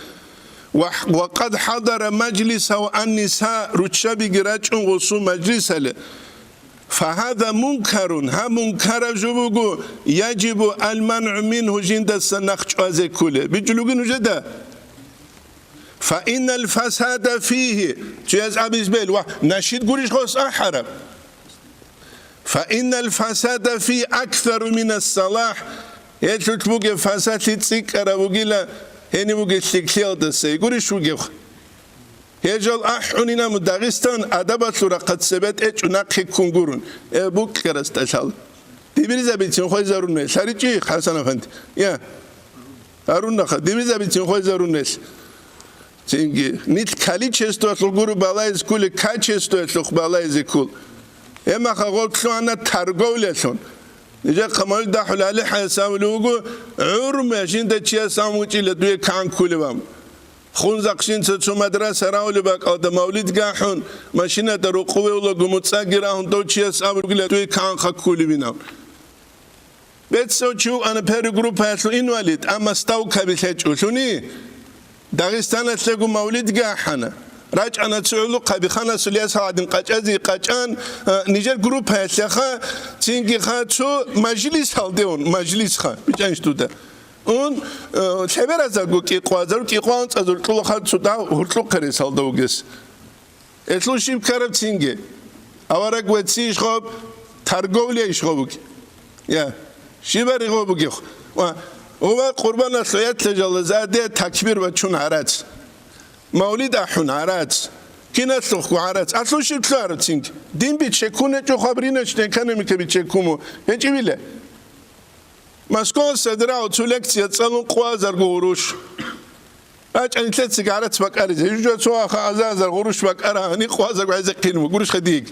Ва, ва къад хӀадара мажлисав ан-ниса, руччабиги рачӀун гъосул мажлисале. Фагьада мункарун, гьаб мункараб жо буго, яжибу ал-манъу мингьу, жиндаса нахъ чӀвазе кколеб. БичӀулуги нужеда? Фаиннал фасада фигьи, цояз абиз бел, ва нашид гурищ гъос ахӀараб. Фаиннал фасада фигьи аксару минас салахӀ, гьелъулъ бугеб фасадлъи цӀикӀкӀараб бугила, гьениб бугеб лъикӀлъиялдаса гурищ бугеб. Гьел жал ахӀунина Дагъистан адабалъул рахъат цебе тӀечӀо нахъе ккун гурун. Э, букӀарас тӀалъал. Дибиризабицин хвезарун мел. ЛъаричӀи, ХӀасан афанди. Я. Гьаруннаха, дибиризабицин хвезарун мел. Цинги. Нилъ количествоялъул гуру балайзе ккули, качествоялъухъ балайзе ккул. Гьемаха гъорлъугьана торговлялъун. Нижехъа мавлид ахӀулали хӀаяс абулев вуго, гӀурму жинда чияс абун вучӀила дуе кан ккулев абун. Хунзахъ жинца цо мадраса равли бакӀалда мавлидги ахӀун, машинада рукъуве улаго муцӀаги рагьун дов чияс абугила дуе канха ккуливинав. Бецав чи вукӀана первый группаялъул инвалид, амма ставкаби лъечӀолъуни, Дагъистаналъего мавлидги ахӀана. РачӀана цо гӀулухъаби ханасул ясал гӀадин къачӀазе къачӀан, а, нижер группаялъеха, цинги ха цо мажлис гьалдеун, мажлисха, бичӀанищ дуда. Ун, э, лъеберазарго кӀикъвазар, кӀикъван цӀазур кьула хъан цо дагь гьуркьухъе ресалда вугес. Элъул щиб ккараб цинги? Авараг вецци ишгъоб, торговля ишгъоб буги. Я, щибари гъоб бугехъ. Ва, ва къурбаналъ гӀедлъа жалазаде такбир вачун гӀарац. Мавлид ахӀун гӀарац. Киналъухъго гӀарац. Алъул щиб лъугьараб цинги? Дин биччакун гьечӀо, хаб рыночная экономика биччакумо. ГьечӀевила? Москваялъ садирав цо лекция цӀалун къвазарго гъурущ. РачӀани лъецаги гӀарац бакӀаризе. Жужа цо аха азазар гъурущ бакӀара, гьани къвазарго гӀезехъин вугурищха диг.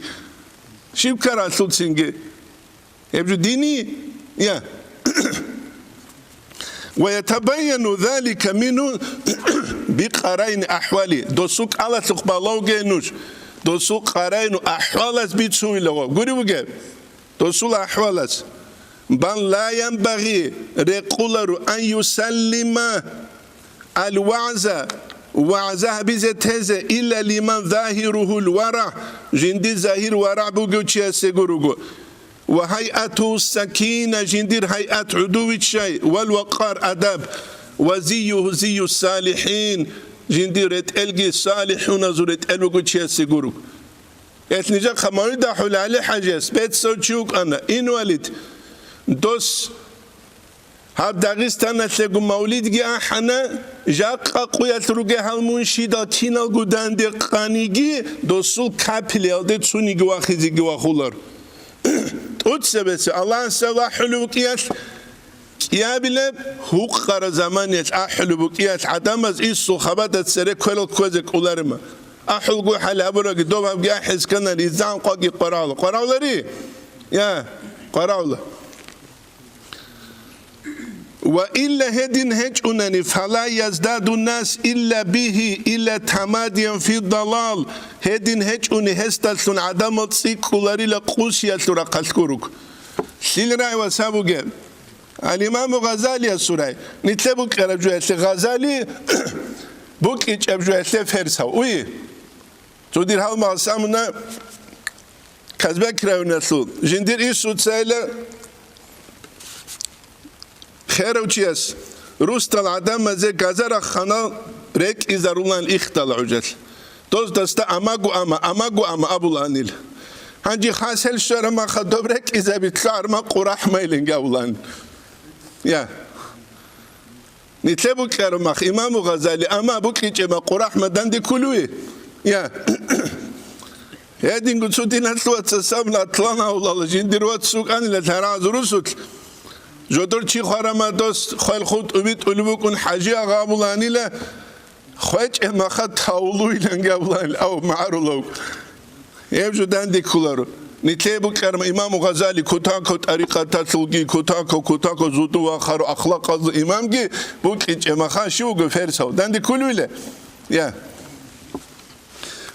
Щиб ккаралъул цинги? Гьеб жо дини? Я. Ва ятабайяну залика мину бикъарайни ахӀвали. Досул кӀалалъухъ балавге нуж. Досул къарайну ахӀвалаз бицунила гъо. Гури вугеб? Досул ахӀвалаз. Бал ла янбагъи, рекъулару, ан юсаллима ал-вагӀза, вагӀза гьабизе тезе, илла лиман загьиругьул варагь, жинди загьир варагь бугев чиясего руго. Ва гьайату сакина, жиндир гьайат гӀудувиччай, вал вакъар адаб, ва зиюгьу зию салихӀин, жиндир ретӀелги салихӀуназул ретӀел бугев чиясего руго. Гьелъ нижехъа мавлид ахӀулали хӀажияс бецав чи вукӀана, инвалид. Дос гьаб Дагъистаналъего мавлидги ахӀана, жакъа къуялъ ругел гьал муншидал киналго данде къаниги, досул капелиялде цуниги вахизеги вахулар. ТӀуцебесеб Аллагьас вахӀулев вукӀиялъ, КӀиабилеб гьукъара заманиялъ ахӀулеб букӀиялъ гӀадамаз инсул хабада цере кверал кквезе кӀоларема. АхӀулго хӀал гьабураги, доб гьабги ахӀиз ккана, ризагӀан къваги къварагӀула. КъварагӀулари? Я, къварагӀула. Ва илла гьедин гьечӀунани, фала яздаду нас илла бигьи, илла тамадиян фи далал, гьедин гьечӀуни гьесдалъун гӀадамал цӀикӀкӀуларила къусиялъул рахъалъго руго. Лъил рагӀи ва саб бугеб? Ал-Имаму Гъазалиясул рагӀи. Нилъер букӀараб жоялъе Гъазали, букӀичӀаб жоялъе Ферсав. Уй? Цо дир гьалмагъас амуна Казбек районалъул. Жиндир исуцайила херав чияс рустал гӀадамазе газа рахъанал рекӀизарулан ихдал гӀужалъ. Доздасда амагу ама, амагу ама абуланил. Гьанже хасел щвара маха доб рекӀизаби лъугӀарма къурахӀмайилинги абулан. Я. Нилъе букӀараб мах Имаму Гъазали, амма букӀичӀеб мах КъурахӀмаданде кколуе? Я. Гьединго цо диналъул вацасаб латлан гьавлала жиндир вац сукӀанила лъарагӀазул русулъ. Жодор чи хварама дос хвел хутӀуби тӀулеб букӀун ХӀажи агъа абуланила, хвечӀеб маха тавулуиланги абуланила, ав магӀарулав. Гьеб жо данде кколаро. Нилъее букӀарма Имаму Гъазали, кутако тӀарикъаталъулги, кутако, кутако зуду вахаро ахлакъазул имамги букӀичӀеб маха щив вуго ферсав. Данде кколевила? Я.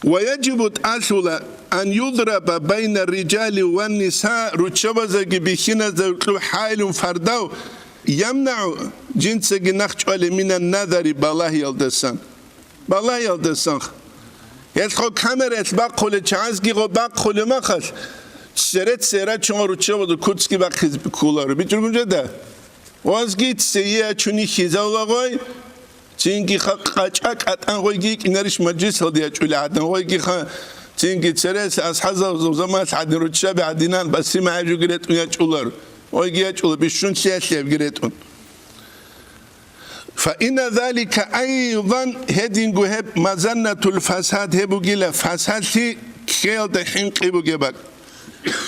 Ва яжибу тӀалъула ан юдраба байна рижали ва ниса, руччабазаги бихьиназда кьу хӀайлун фардав, ямнагӀу, жинцаги нахчӀвали, мина назари, балагьиялдасан. Балагьиялдасан. Гьелъго камераялъ бахъулел чагӀазги гъо бахъулеб махалъ, цере-церачун руччабазул куцги бахъизе кколаро. БичӀчӀулгун жеда? Вазги цее ячун йихьизавулагъой, цинги ха къачӀа кӀатӀан гъойги йикӀинарищ мажлисалде ячӀулел гӀадан, гъойги ха цинги церес асхӀазазул заманалъ гӀадин руччаби гӀадинан басрима гӀежуги ретӀун ячӀулар, гъойги ячӀула бищун лъиялъиябги ретӀун. Фаинна залика айдан, гьединго гьеб мазаннатул фасад, гьеб бугила фасадлъи ккеялда хӀинкъи бугеб бакӀ.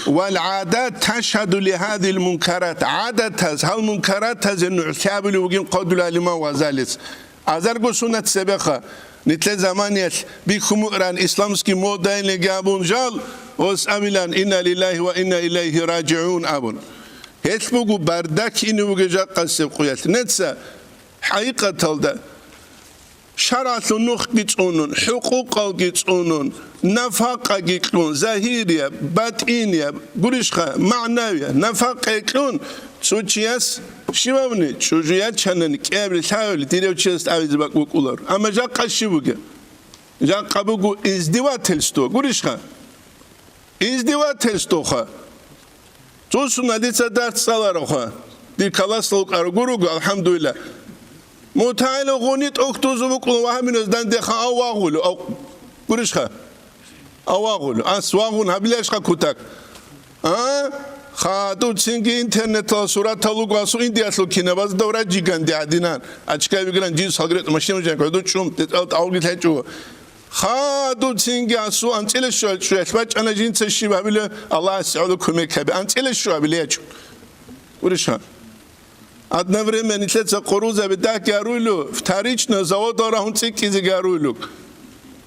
Вал гӀадат ташгьаду ли гьадил мункарат, гӀадатаз гьал мункаратазе нугӀлъи абулев вугин хъодулалиман вазалец. Азарго сунат цебеха, нилъер заманиялъ бихьун мугӀран исламский модайнлъиги абун жал, ос абилан, «Инна лиллагьи ва инна илайгьи ражигӀун», абун. Гьелъ буго бардак ине вугев жакъасеб къуялъ. Нецца, хӀакъикъаталда, шаргӀалъул нухги цӀунун, хӀукъукъалги цӀунун, нафакъаги кьун, загьирияб, батӀинияб, гурищха, магӀнавияб, нафакъа кьун, цо чияс щивавни чӀужу ячанани кӀиабилеб лъагӀалеб дирев чияс абизе бакӀ букӀулар. Амма жакъа щиб бугеб? Жакъа буго издевательство, гурищха? Издевательствоха. Цо сунат дица дарс цӀалароха. Дир каласла вукӀарав гуруго, алхӀамдулилла. МутагӀилав гъуни тӀохьдузу букӀун вагьаминаз дандеха ав вагъулев, ав гурищха? Ав вагъулев. Ас вагъун гьабиларищха кутак? А? Хадуб цинги интернеталъ суратал лугу асу Индиялъул кинабазда враджиганди гӀадинан. Ачкай вигран жинс гьалгретӀ машин жан гӀуду чӀум, тӀетӀал тӀавги лъачӀу. Хадуб цинги асу анцӀила щуялъ чӀуялъ бачӀана жинца щиб гьабила Аллагьас гӀоло кумек гьабе. АнцӀила щу гьабиле ячун. Гурищха? Одновременно нилъеца къурузаби дагьги аруйлу, вторично заводал рагьун цӀикӀкӀизеги аруйлу.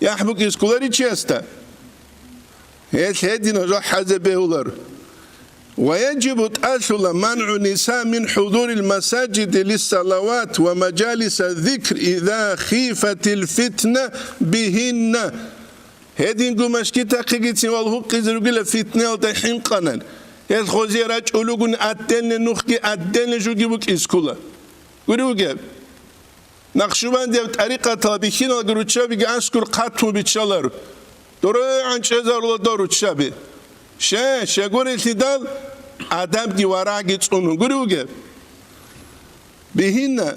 ЯхӀ букӀиз кколари чиясда? Гьелъ гьедин гьажал хӀазе бегьулар. Ва яжибу тӀалъула мангӀу ниса мин хӀузурил масажиди лиссалават ва мажалиса зикр иза хифатил фитна бигьинна. Гьединго машгитахъегицин вал гьукъизе ругила фитнаялда хӀинкъанан. Гьел гъозие рачӀулугун отдельный нухги отдельный жуги букӀиз ккула. Гури вугеб? Нахшубандияб тӀарикъатала бихьиналги руччабиги аскӀур хъатун биччалар. ДорогӀан чӀезарула дор руччаби. Ще, щегурелъидал адабги варагьги цӀунун гури вугеб? Бигьинна.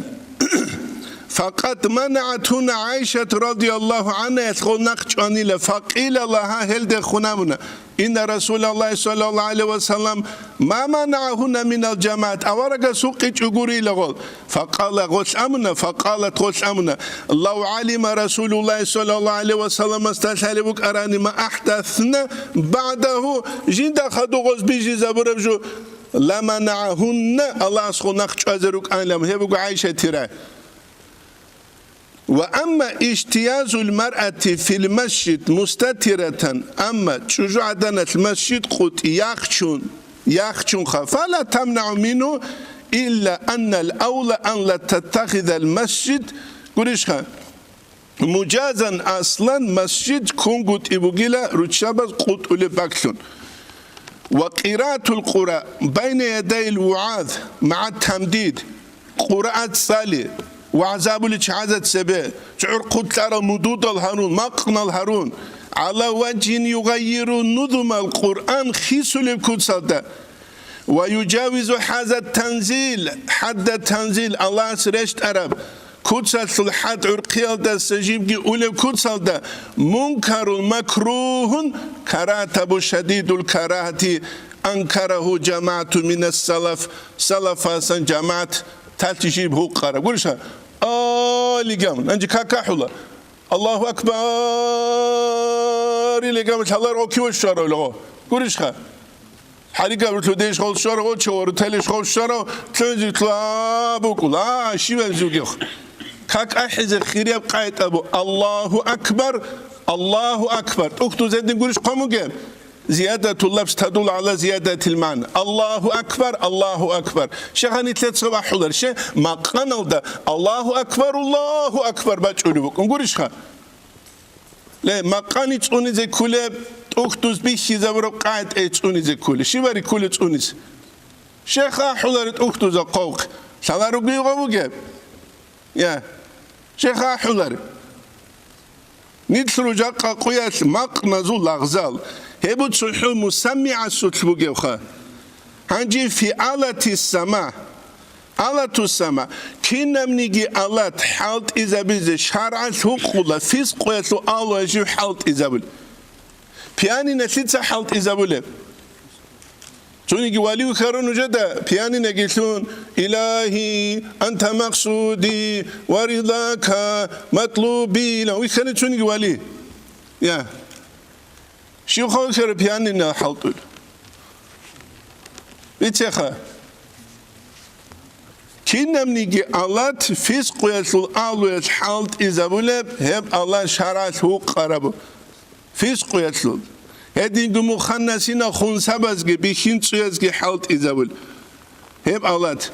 Факъат манагӀат гьуна ГӀайшату радияллагьу гӀангьаялъ гъол нахъ чӀванила, факъила лагьа, гьелдехун абуна. Инна Расулаллагьи саллаллагьу гӀалайгьи ва саллам ма манагӀагьунна минал жамагӀат, аварагас гьукъичӀо гурила гъол. Факъала гъолъ амуна, факъалат гъолъ амуна, лав гӀалима Расулуллагьи саллаллагьу гӀалайгьи ва салламасда лъалеб букӀарани ма ахӀдасна багӀдагьу, жинда хадуб гъоз бижизабураб жо «Ламанагьунна», Аллагьас гъо нахъ чӀвазе рукӀанилан, гьеб буго ГӀайшатира. «Ва амма иштиязул маръати фил масжид мустатиратан», амма чӀужугӀаданалъ масжид къутӀи яхчун, яхчунха, «фала тамнагӀу мингьу, илла аннал авла ан ла таттахизал масжид», гурищха, мужазан аслан, масжид кунгутӀи бугила руччабаз къутӀулеб бакӀлъун. «Ва къираатул Къуръа байна ядайил вугӀаз магӀа тамдид», Къуръа цӀали, вагӀза абулел чагӀазда цебе, гӀурхъулъарал мудудал гьарун, макънал гьарун, «гӀала важгьин югъаййиру нузумал Къуръан», хисулеб куцалда, «ва южавизу хӀаза танзил, хӀадда танзил», Аллагьас рещтӀараб куцалъул хӀад гӀурхъиялдаса жибги улеб куцалда, «мункарун макругьун», карагьат абу, «шадидул карагьати анкарагьу жамагӀату минас салаф», салафасан жамагӀат талъи жиб гьукъараб. Гурищха? Алигамун. Анжи какахӀула. «Аллагьу акбар!» Илигамун лъалар окиво щварав лагъо. Гурищха? ХӀарикаб рулъу деш гъол щварав, очо рутелеш гъол щварав, цонизе лъугьа букӀула, а, щивазе вугев. Как ахӀизе хирияб къайда бу: «Аллагьу акбар, Аллагьу акбар». ТӀухьдуз гьедин гурищ хъван бугеб? Зиядатул лафз тадуллу гӀала зиядатил магӀна. «Аллагьу акбар, Аллагьу акбар». Щай гьанилъецаго ахӀулар, щай макъаналда «Аллагьу акбар, Аллагьу акбар» бачӀулеб букӀун гурищха? Ле, макъани цӀунизе кколеб, тӀухьдуз бихьизабураб къайда цӀунизе кколеб. Щибари кколеб цӀунизе? Щай ахӀулари тӀухьдузда хъвахъ? Лъалар ругиго бугеб? Я. Щай ахӀулари? Нилъ ружахъа къуялъ макъназул лагъзал. Гьеб цохӀо мусаммигӀасулъ бугевха. Гьанже фи алати сама. Алату сама, кинабниги алат хӀалтӀизабизе шаргӀалъ гьукъула, фискъуялъул алуялъ жив хӀалтӀизабулеб. Пианино лъица хӀалтӀизабулеб? Цониги вали вихьарун нужеда, пианиноги лъун, «Илагьи, анта максуди ва ридака матлуби», ила вихьани цониги вали. Я. Щив хъалхьараб пианино хӀалтӀул? Бицеха. Кинабниги алат фискъуялъул алуялъ хӀалтӀизабулеб, гьеб алат шаргӀалъ гьукъараб, фискъуялъул. Гьединго муханнасина хунсабазги бихьинцӀуязги хӀалтӀизабул. Гьеб алат.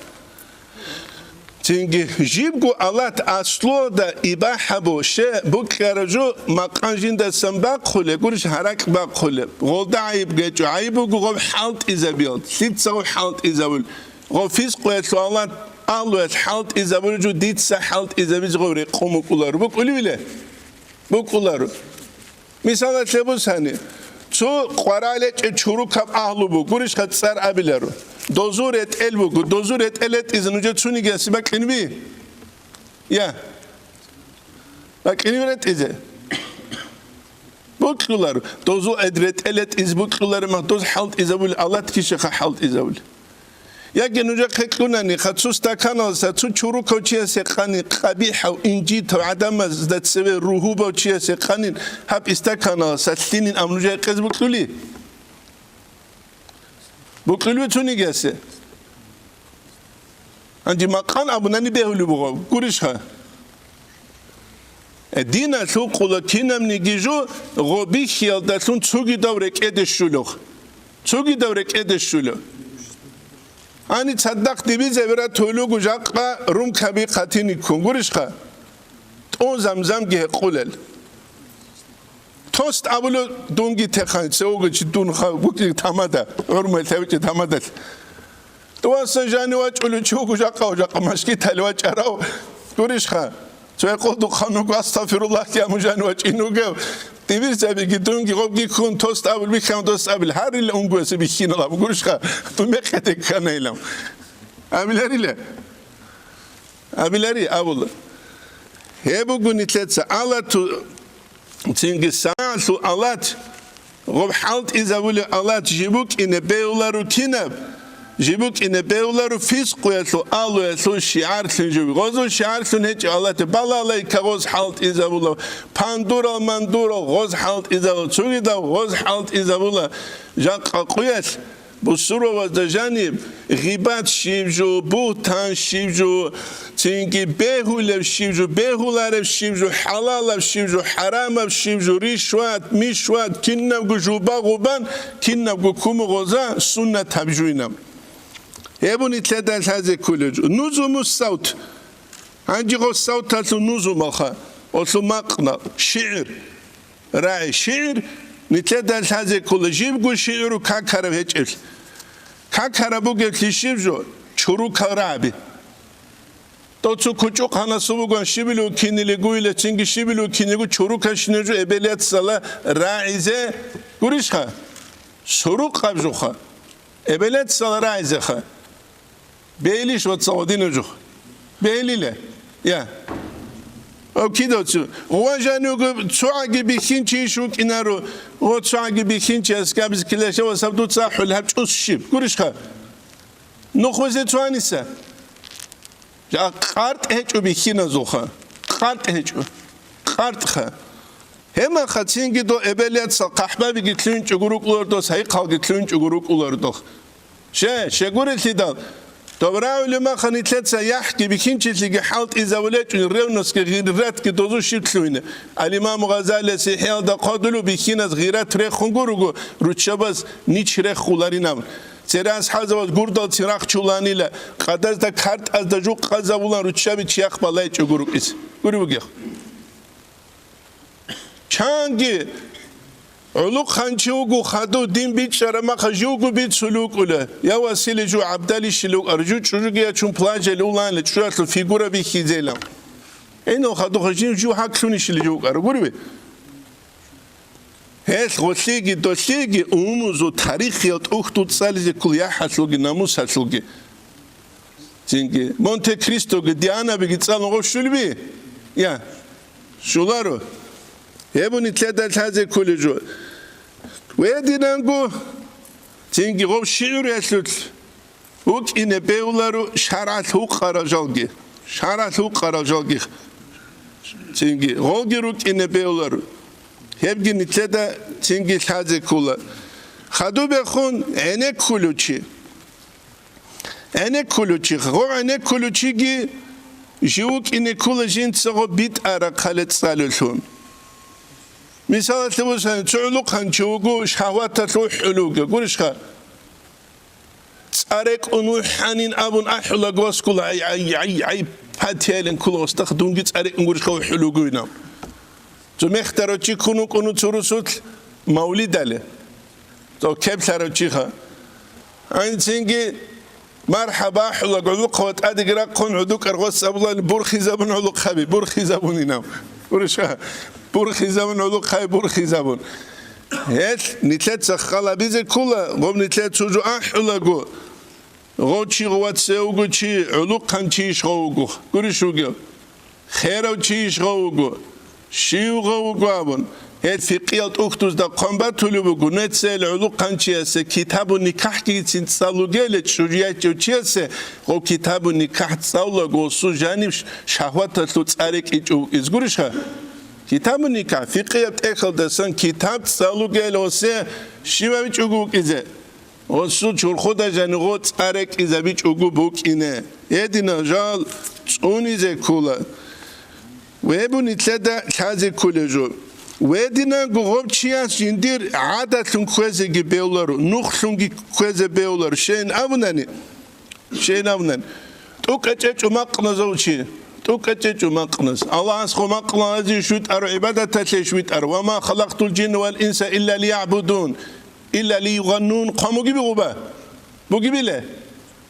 Цинги жибго алат аслуялда ибахӀа бу, щай букӀараб жо макъан жиндасан бахъулеб, гурищ гьаракь бахъулеб. Гъолда гӀайиб гьечӀо, гӀайиб буго гъоб хӀалтӀизабиялда, лъица гъоб хӀалтӀизабул. Гъоб фискъуялъул алат, алуялъ хӀалтӀизабулеб жо дица хӀалтӀизабизе гъоб рекъон букӀуларо. БукӀулевиле? БукӀуларо. Мисалалъе бусани, цо къваралечӀеб чурукаб агьлу буго, гурищха цӀар абиларо. Дозул ретӀел буго, дозул ретӀел ретӀизе нужер цониги ясе бакӀинеби? Я. БакӀинеби ретӀизе? Букьуларо. Дозул гӀед ретӀел ретӀизе букьуларо, мах доз хӀалтӀизабули, алат киша ха хӀалтӀизабули. Яги нужехъе кьунани, ха цо стаканалса цо чурукав чиясе къанин, къабихӀав, инжитав, гӀадамазда цеве ругьубав чиясе къанин, гьаб стаканалса лъинин ам нужехъе къез букьули? Букьулев цонигиясе? Гьанже макъан абунани бегьулеб буго, гурищха? Э, диналъул къула кинабниги жо гъобихьиялдалъун цогидав рекӀеде щулев. Цогидав рекӀеде щулев. Гьани цадахъ дибизабира толугу жакъа румкаби хъатиниккун гурищха? ТӀо замзамги гьекъулел. Тост абулев дунги техъан, цевого чи дун ха-, букӀи тамада, гӀурмай лъевчӀи тамадалъ. Дуаса жани вачӀулев чи вуго жакъа, жакъа машгитали вачӀарав гурищха? Цо гьекъолдухъан вуго, астагъфируллагь, я мужан вачӀин вугев. Дибирзабиги дунги гъобги ккун, тост абул бихьан, тост абил, гьарил унгуясе бихьинал абу гурищха? Дун мекъеде кканайилан. Абиларила? Абилари, абула. Гьеб буго нилъеца алату Цинги сагӀалъул алат, гъоб хӀалтӀизабулев алат жибукӀине бегьуларо кинаб? ЖибукӀине бегьуларо фискъуялъул алуялъул шигӀарлъун жуби. Гъозул шигӀарлъун гьечӀо алат, балалайка гъоз хӀалтӀизабула, пандурал-мандурал гъоз хӀалтӀизабула, цогидал гъоз хӀалтӀизабула. Жакъа къуялъ Бусурбабазда жаниб гъибат щиб жо, бугьтан щиб жо, цинги бегьулеб щиб жо, бегьулареб щиб жо, хӀалалаб щиб жо, хӀарамаб щиб жо, ришват, мишват, кинабго жуба-гъубан, кинабго куму-гъоза суннатаб жуйнаб. Гьеб нилъеда лъазе кколеб жо. Нузумус савт. Гьанже гъо савталъул нузумалха, олъул макъна, шигӀир. РагӀи шигӀир, нилъеда лъазе ккола жибго шигӀиру какараб гьечӀеблъи. Какараб бугеблъи щиб жо? Чурукал рагӀаби. Доцу кучӀухъанасул буган щибилев кинилигуила, цинги щибилев кинигу чурукал щинежу эбелецала рагӀизе гурищха? Сурукъаб жуха. Эбелецала рагӀизеха. Бейлищ, вацал, гъодинаб жух? Бейлила. Я. Ав кидавцу. Гъува жанивго цогӀаги бихьинчи иш вукӀинаро. Гъо цогӀаги бихьинчи аскабиз килаша ва саб дуца ахӀул гьаб чӀус щиб. Гурищха? Нухузе цоаниса. Жа къартӀ гьечӀо бихьиназулха. КъартӀ гьечӀо. КъартӀха. Гьемаха цинги до эбелецал хъахӀбабиги лъугьинчӀого рукӀулардос, гьайхъалги лъугьинчӀого рукӀулардох. Ще, щегурелъидал, доб рагӀулеб маха нилъеца яхӀги бихьинчилъиги хӀалтӀизавулечӀун, ревностьги гъиратги дозу щиб лъугьине. Ал-Имаму Гъазалияс ИхӀяалда хъодулев бихьиназ гъират рехун гуруго, руччабаз нич реххуларинаб. Церан асхӀабзабаз гурдал цин рахчуланила, къадазда картӀазда жукъазавулан руччаби чияхъ балайчӀого рукӀиз. Гури бугех. Чанги гӀулухъанчи вуго хадув дин бичӀчӀараб маха живго бицулев вукӀула. Я Василий, жу гӀабдалищила вукӀар, жу чӀужуги ячун плажали уланила, чӀужуялъул фигура бихьизела. Гьенив хадуха жин жу гьаклъунищила жу вукӀар, гуреб? Гьелъ гъолъиги долъиги умумузул тарихиял тӀухьдул цӀализе ккол яхӀалъулги намусалъулги. Цинги Монте-Кристоги, Дианабиги цӀалун гъов щулеби? Я, щуларо. Гьеб нилъеда лъазе кколеб жо. Гьединанго цинги гъов шигӀруялъулъ вукӀине бегьуларо шаргӀалъ гьукъарал жалги. ШаргӀалъ гьукъарал жалги. Цинги гъовги рукӀине бегьуларо. Гьебги нилъеда цинги лъазе ккола. Хадубехун гӀенеккулев чи. ГӀенеккулев чи, гъо гӀенеккулев чиги жив вукӀине ккола жинца гъо битӀарахъале цӀалулъун. Мисалалъе бусани, цо гӀулухъанчи вуго, шагьваталъ ухӀулев вуго, гурищха? ЦӀа рекӀун вухӀанин абун ахӀула гваскул, гӀай, гӀай, гӀай, гӀай, патиялин ккола гъостахъ, дунги цӀа рекӀун гурищха ухӀулев вугойин абун. Цо мехтарав чи ккун вукӀуна цо русулъ мавлидале. Цо кеблъарав чиха. Гьанцинги мархӀаба ахӀула гӀулухъа ва тӀадеги рахъун гӀудукӀар гъос абулани бурхизабун гӀулухъаби, бурхизабунинав. Гурищха? Бурхизабун гӀулухъаби, бурхизабун. Гьелъ нилъеца халабизе ккола, гъоб нилъеца цо жо ахӀулаго, гъов чи гъова цевго чи, гӀулухъанчийищ гъов вуго, гурищ вугев? Херав чийищ гъов вуго? Щив гъов вуго абун, гьел фикъиял тӀухьдузда хъван батулеб буго, нецел гӀулухъанчиясе китабу никахӀгицин цӀалугеле, чӀужу ячӀев чиясе гъов китабу никахӀ цӀалулаго гъосул жаниб ш-, шагьваталъул цӀа рекӀичӀев вукӀиз гурищха? Китабу никахӀ, фикъияб тӀехьалдасан китаб цӀалугел гъосе щив гьавичӀого вукӀизе? Гъосул чурхуда жанигъо цӀа рекӀизабичӀого букӀине. Гьединал жал цӀунизе ккола. Гьеб нилъеда лъазе кколеб жо. Гьединанго гъоб чияс жиндир гӀадалъун кквезеги бегьуларо, нухлъунги кквезе бегьуларо. Щейин абунани, щейин абунани, тӀукӀа чӀечӀо макъназав чи, тӀукӀа чӀечӀо макъназ. Аллагьасго макъназе иш витӀаро, гӀибадаталъе иш витӀаро. «Ва ма халакътул жинна вал инса илля лиягӀбудун». Илля лиюгъаннун хъван бугиби гъуба? Бугибиле?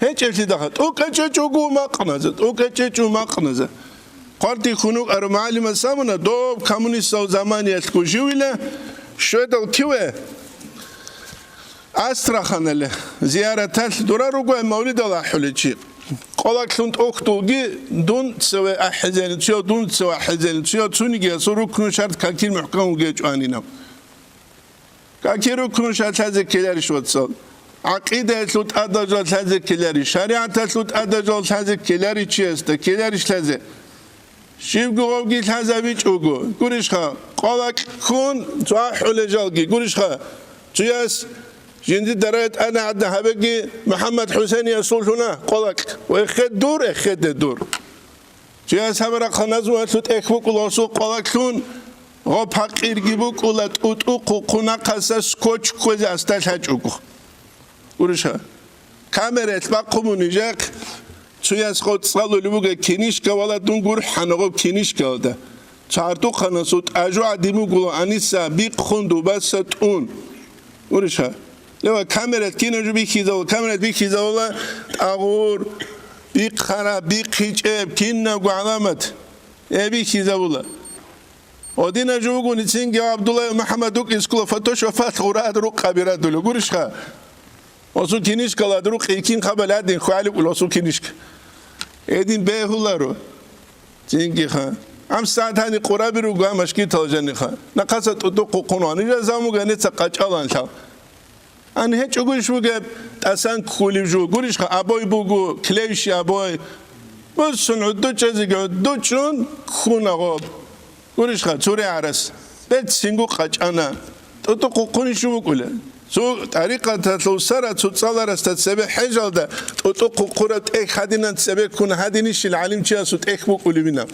ГьечӀеблъидахъа. ТӀукӀа чӀечӀого макъназа, тӀукӀа чӀечӀо макъназа. Хъварти хьунукъару мугӀалимас абуна, доб коммунистал заманиялъго живила, щведал киве, Астраханале, зияраталъ дура ругоян мавлидал ахӀуличи. Къолаклъун тӀохьдулги дун цеве ахӀизелин, цуяв дун цеве ахӀизелин, цуяв цуниги асул рукну шарт какил мухӀкамулги гьечӀо гьанинаб. Каки рукну ша лъазе ккеларищ, вацал? ГӀакъидаялъул тӀадал жал лъазе ккеларищ, шаригӀаталъул тӀадал жал лъазе ккеларищ чиясда, ккеларищ лъазе? Щибго гъовги лъазабичӀого, гурищха, къвалакь ккун цо ахӀулел жалги, гурищха, цуяс Жинди дараят ана гӀадда гьабеги МухӀаммад ХӀусейниясуллъуна къвалакь. Ва эхе дур, эхеде дур. Чияс гьабарахъа назмуялъул тӀехь букӀула гъосул къвалакьлъун, гъо пакъирги букӀула тӀутӀу-хъухъу нахъаса скотч кквезе асда лъачӀого. Гуриша. Камераялъ бахъун бу нижехъ, цуяс гъо цӀалулеб буго кинишка вала дун гурхӀана гъоб кинишкалда. Цо гьардухъанасул тӀажу гӀадин бугула аниса бихъун дубаса тӀун. Гуриша. Лева камераялъ кинаб жо бихьизавула, камераялъ бихьизавула тӀагъур, бихъараб, бихъичӀеб, кинабго гӀаламат. Э, бихьизавула. Гьодина жо вугони цинги Абдулла МухӀаммад вукӀискула фотошопалъ гъурад рукъаби радула. Гурищха? Осу кинишкалад рукъи кин хабал гьадин хваликӀула осу кинишка. Гьедин бегьуларо. Цинги ха. Ам сагӀат гьани къураби руго, ам ашкитал жаниха. Нахъаса тӀутӀу-хъухъун ван. Нижа замуга неца къачӀалан лъал. Ан гьечӀогуш вугеб, тӀасан ккулев жо. Гурищха, абой буго, клеющий абой. Буссун гӀуддучӀезеги гӀуддучӀун ккуна гъоб. Гурищха, цуре гӀарас. Берцинго къачӀана. ТӀутӀу-хъухъунищ вукӀула. Цо тӀарикъаталъул сара цо цӀаларасда цебе хӀежалда, тӀутӀу-хъухъураб тӀехь гьадинан цебе ккун гьадинищил гӀалимчиясул тӀехь букӀулебинаб.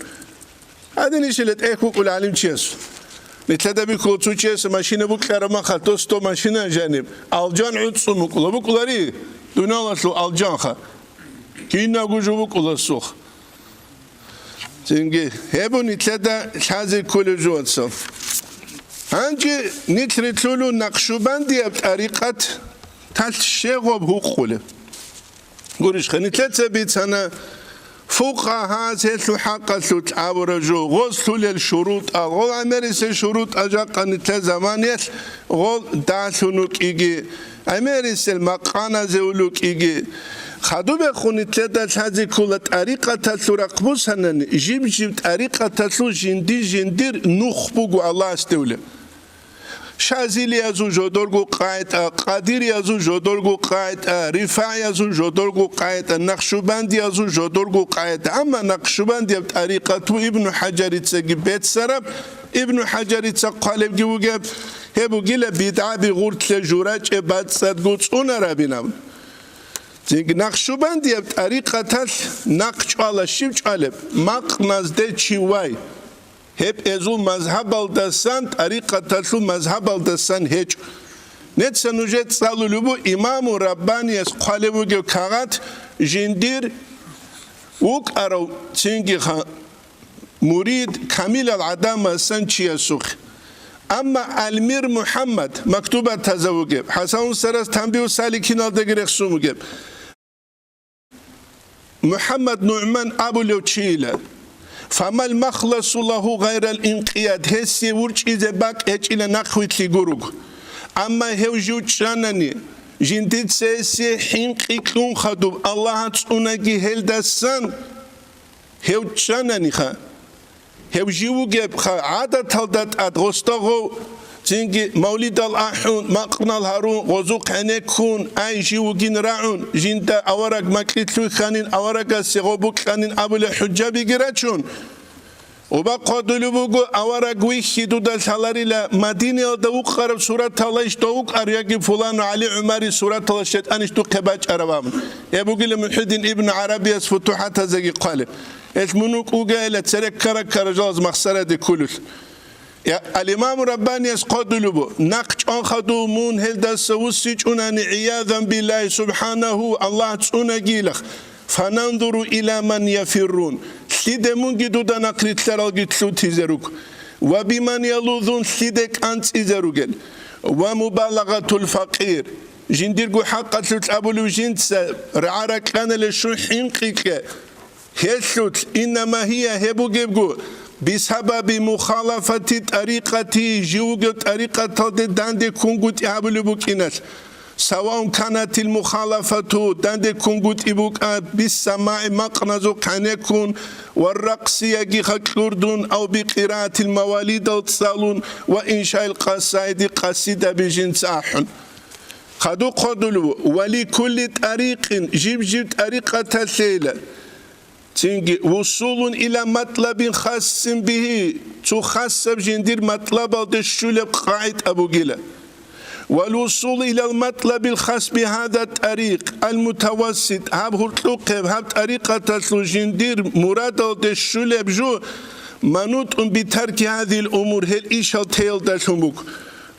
Гьадинищила тӀехь букӀула гӀалимчиясул. Нилъеда бихьула цо чияс машина букьараб махалъ дос доб машина жаниб, алжан гӀуцӀцӀун букӀула. БукӀулари? Дуниялалъул алжанха. Кинабго жо букӀула сох. Цинги, гьеб бу нилъеда лъазе кколеб жо, вацал. Гьанже нилъ рилълъулун Накъшубандияб тӀарикъаталъ щегъоб гьукъулеб. Гурищха, нилъеца бицана, фукъагьаз гьелъул хӀакъалъулъ абураб жо, гъоз лъулел шурутӀал, гъол гӀемерисел шурутӀал жакъа нилъер заманиялъ гъол далъун вукӀиги, гӀемерисел макъаназе улукӀиги. Хадубехун нилъеда лъазе ккола тӀарикъаталъул рахъ бусанани, жиб-жиб тӀарикъаталъул жинди-жиндир нух буго Аллагьасде улеб. Шазилиязул жодорго къагӀида, къадириязул жодорго къагӀида, рифагӀиязул жодорго къагӀида, накъшубандиязул жодорго къагӀида. Амма накъшубандияб тӀарикъат бу Ибну ХӀажарицаги беццараб, Ибну ХӀажарица хъвалебги вугеб, гьеб бугила бидгӀаби гъурлъе журачӀеб бацӀцӀадго цӀунарабинаб. Цинги накъшубандияб тӀарикъаталъ нахъ чӀвала щиб чӀвалеб? Макъназде чи вай. Гьеб эзул мазгьабалдасан, тӀарикъаталъул мазгьабалдасан гьечӀо. Неца нужер цӀалулеб бу имаму Раббанияс хъвалеб бугеб кагъат, жиндир вукӀарав цинги ха-, мурид камилал гӀадамасан чиясухъе. Амма Алмир МухӀаммад, мактубатаза вугеб, ХӀасан-Усарас Танбигьу Саликиналдаги рехсун вугеб. МухӀаммад НугӀман абулев чийила, «Фамал махласу лагьу гъайрал инкъияд», гьесие вурчӀизе бакӀ гьечӀила нахъвилълъи гуруг. Амма гьев жив чӀанани, жиндица гьесие хӀинкъи кьун хадуб Аллагьас цӀунаги гьелдасан, гьев чӀананиха. Гьев жив вугебха, гӀадаталда тӀад гъосда гъов, цинги мавлидал ахӀун, макънал гьарун, гъозухъ гӀенеккун, ай, жив вугин рагӀун, жинда авараг макьилъ вихьанин, аварагасе гъо букьанин абулеб хӀужабиги рачун. Убахъ хъодулеб буго, авараг вихьи дуда лъаларила, Мадинаялда вукъараб сураталайищ дов вукӀар, яги пулану ГӀали ГӀумари суратала шайтӀанищ духъе бачӀараб абун. Гьеб бугила МухӀиддин ибн ГӀарабияс ФутухӀатазеги хъвалеб. Гьелъ мун вукӀугейила цереккара-ккара жалаз махсараде кколелъ. Я, Ал-Имаму Раббанияс хъодулеб бу, нахъ чӀван хадув мун гьелдаса вуссичӀунани, гӀиязан биллагьи субхӀанагьу, Аллагь цӀунагилах, фананзуру иля ман яфиррун, лъиде мунги дуда нахърилълъаралги лъутизе руго, ва биман ялузун, лъиде кӀанцӀизе ругел, ва мубалагъатул факъир, жиндирго хӀакъалъулъ абулев жинца рагӀа-ракьанале щун хӀинкъи кье, Гьелъулъ, иннама гьия, гьеб бугебго, бисабаби мухалафати тӀарикъати, жив вугев тӀарикъаталде данде ккунгутӀи гьабулеб букӀиналъ, саваун канатил мухалафату, данде ккунгутӀи букӀа, биссамагӀи, макъназухъ гӀенеккун, ва ракъси, яги хакьурдун, ав бикъираатил мавалидал цӀалун ва иншаил къасаиди, къасидаби жинца ахӀун. Хадуб хъодулев, ва ликулли тӀарикъин, жиб-жиб тӀарикъаталъейила. Цинги, вусулун иля матлабин хассин бигьи, цо хасаб жиндир матлабалде щулеб къагӀида бугила. والوصول إلى المطلب الخاص بهذا الطريق المتوسط, гьаб гьуркьухъеб, гьаб тӀарикъаталъул жиндир мурадалде щулеб жо, منوط بترك هذه الأمور, гьел ишал теялдалъун буго.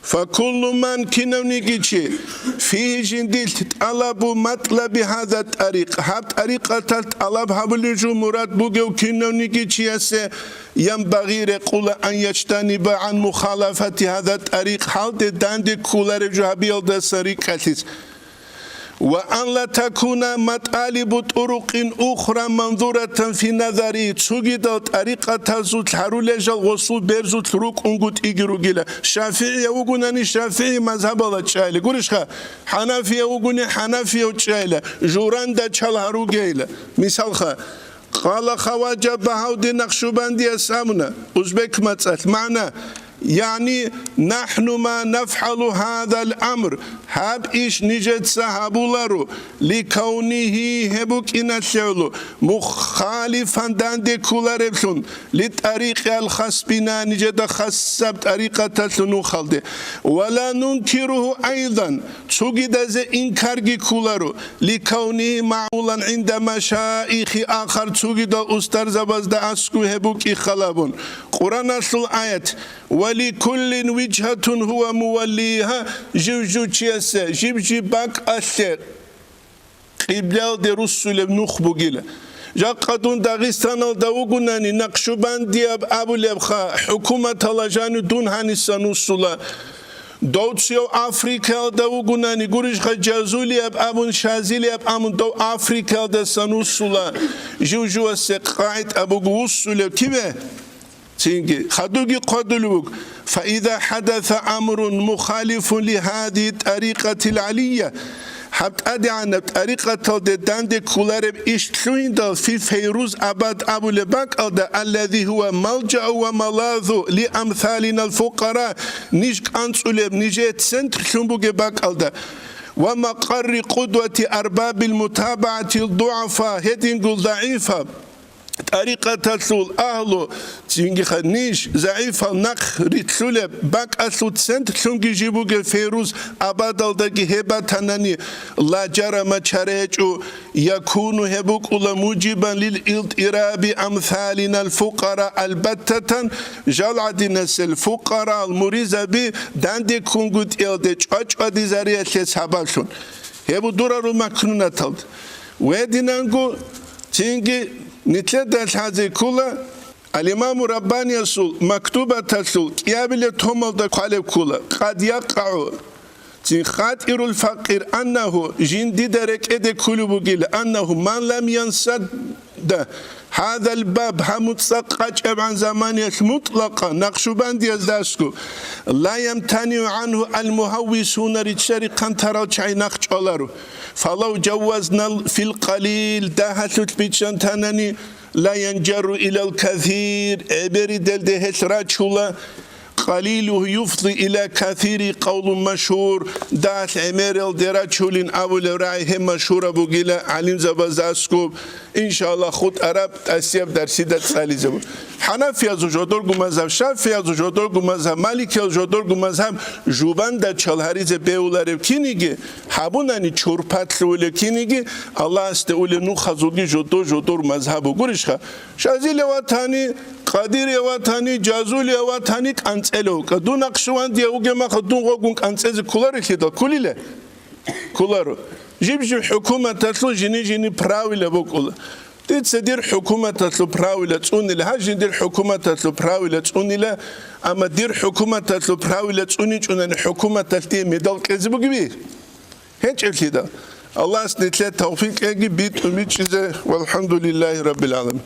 فكل من, кинавниги чи, فيه, жиндилъ, طلب مطلب هذا الطريق, гьаб тӀарикъаталъ тӀалаб гьабулеб жо мурад бугев кинавниги чиясе, ينبغي, рекъула, أن يجتنب عن مخالفة هذا الطريق, гьалде данде кколареб жо гьабиялдасан рикӀкӀалъизе. وأن لا تكون مطالب طرق أخرى منظورة في نظره, цогидал тӀарикъатазулъ гьарулел жал гъосул берзулъ рукӀунгутӀиги ругила. ШафигӀияв вугунани ШафигӀи мазгьабалда чӀайила, гурищха? ХӀанафияв вугони ХӀанафияв чӀайила, журанда чал гьаругейила. Мисалха, قال خواجة بهاء الدين النقشبندي абуна, узбек мацӀалъ, магӀна, يعني نحن ما نفعل هذا الأمر, гьаб иш нижеца гьабуларо, لكونه, гьеб букӀиналъе гӀоло, مخالفا, данде кколареблъун, للطريق الخاص بنا, нижеда хасаб тӀарикъаталъул нухалде, ولا ننكره أيضا, цогидазе инкарги кколаро, لكونه معمولا عند مشايخ آخر, цогидал устарзабазда аскӀов гьеб букӀин халабун. Къуръаналъул аят: ولكل وجهة هو موليها, жив-жив чиясе жиб-жиб бакӀалъе къиблалде руссулеб нух бугила. Жакъа дун Дагъистаналда вугунани, накъшубандияб абулебха, хӀукуматалда жанив дун гьанисан вуссула. Дов цояв Африкаялда вугунани, гурищха, жазулияб абун, шазилияб абун, дов Африкаялдасан вуссула. Жив-живасе къагӀида буго вуссулев киве? Цинги хадуги хъвадулев вуго: فإذا حدث أمر مخالف لهذه الطريقة العلية, гьаб тӀадегӀанаб тӀарикъаталде данде кколареб иш лъугьиндал, في فيروز آباد абулеб бакӀалда, الذي هو ملجأ وملاذ لأمثالنا الفقراء, ниж кӀанцӀулеб, нижее центрлъун бугеб бакӀалда, ومقر قدوة أرباب المتابعة الضعفاء, гьединго загӀипаб тӀарикъаталъул агьлу, цинги ха-, ниж, загӀипал нахърилълъулеб бакӀалъул центрлъунги жиб бугеб Фейруз Абадалдаги гьеб батанани, ла жарама чара гьечӀо, якуну, гьеб букӀула, мужибан лил илтӀираби амсалинал фукъара, албаттатан жал гӀадинасел фукъарал муризаби данде ккунгутӀиялде чӀвачӀвадизариялъе сабаблъун. Гьеб дурарул макнунаталда. Гьединанго цинги нилъеда лъазе ккола, Ал-Имаму Раббаниясул мактубаталъул кӀиабилеб томалда хъвалеб ккола, къад якъагӀу, цин хатӀирул факъир аннагьу, жиндида рекӀеде кколеб бугила, аннагьу ман лам янсадда гьадал баб, гьаб муцӀа къачӀабгӀан заманиялъ мутӀлакъа накъшубандияздасго, ла ямтаниу гӀангьу ал-мугьаввисуна, риччари хъантарал чагӀи нахъ чӀваларо. Фалав жаввазна фил къалил, дагьалъулъ биччан танани, ла янжарру илал касир, гӀемериялде гьелъ рачула, къалилугьу юфди иля касири къавлун машгьур, дагь гӀемериялде рачулин абулеб рагӀи гьеб машгьураб бугила гӀалимзабаздасго, иншааллагь, хутӀараб тӀасияб дарсида цӀализабу. ХӀанафиязул жодорго мазгьаб, шафиязул жодорго мазгьаб, маликиял жодорго мазгьаб жубанда чал гьаризе бегьуларев киниги, гьабунани чурпатлъувулев киниги, Аллагьасде улев нухазулги жодо-жодор мазгьаб бугурищха? Шазилев ватани, Къадирев ватани, Жазулев ватани кӀанцӀелев вукӀа. Дун Накъшбандияв вугеб маха дун гъогун кӀанцӀезе кколарелъидал кколила? Кколаро. Жиб-жиб хӀукуматалъул жини-жини правила букӀула. Дица дир хӀукуматалъул правила цӀунила, гьаб жиндир хӀукуматалъул правила цӀунила, амма дир хӀукуматалъул правила цӀуничӀунани хӀукуматалъ дие медал кьезе бугеби? ГьечӀеблъидал. Аллагьас нилъее тавфикъ кьеги битӀун бичӀчӀизе. ВалхӀамдулиллагьи раббил гӀаламин.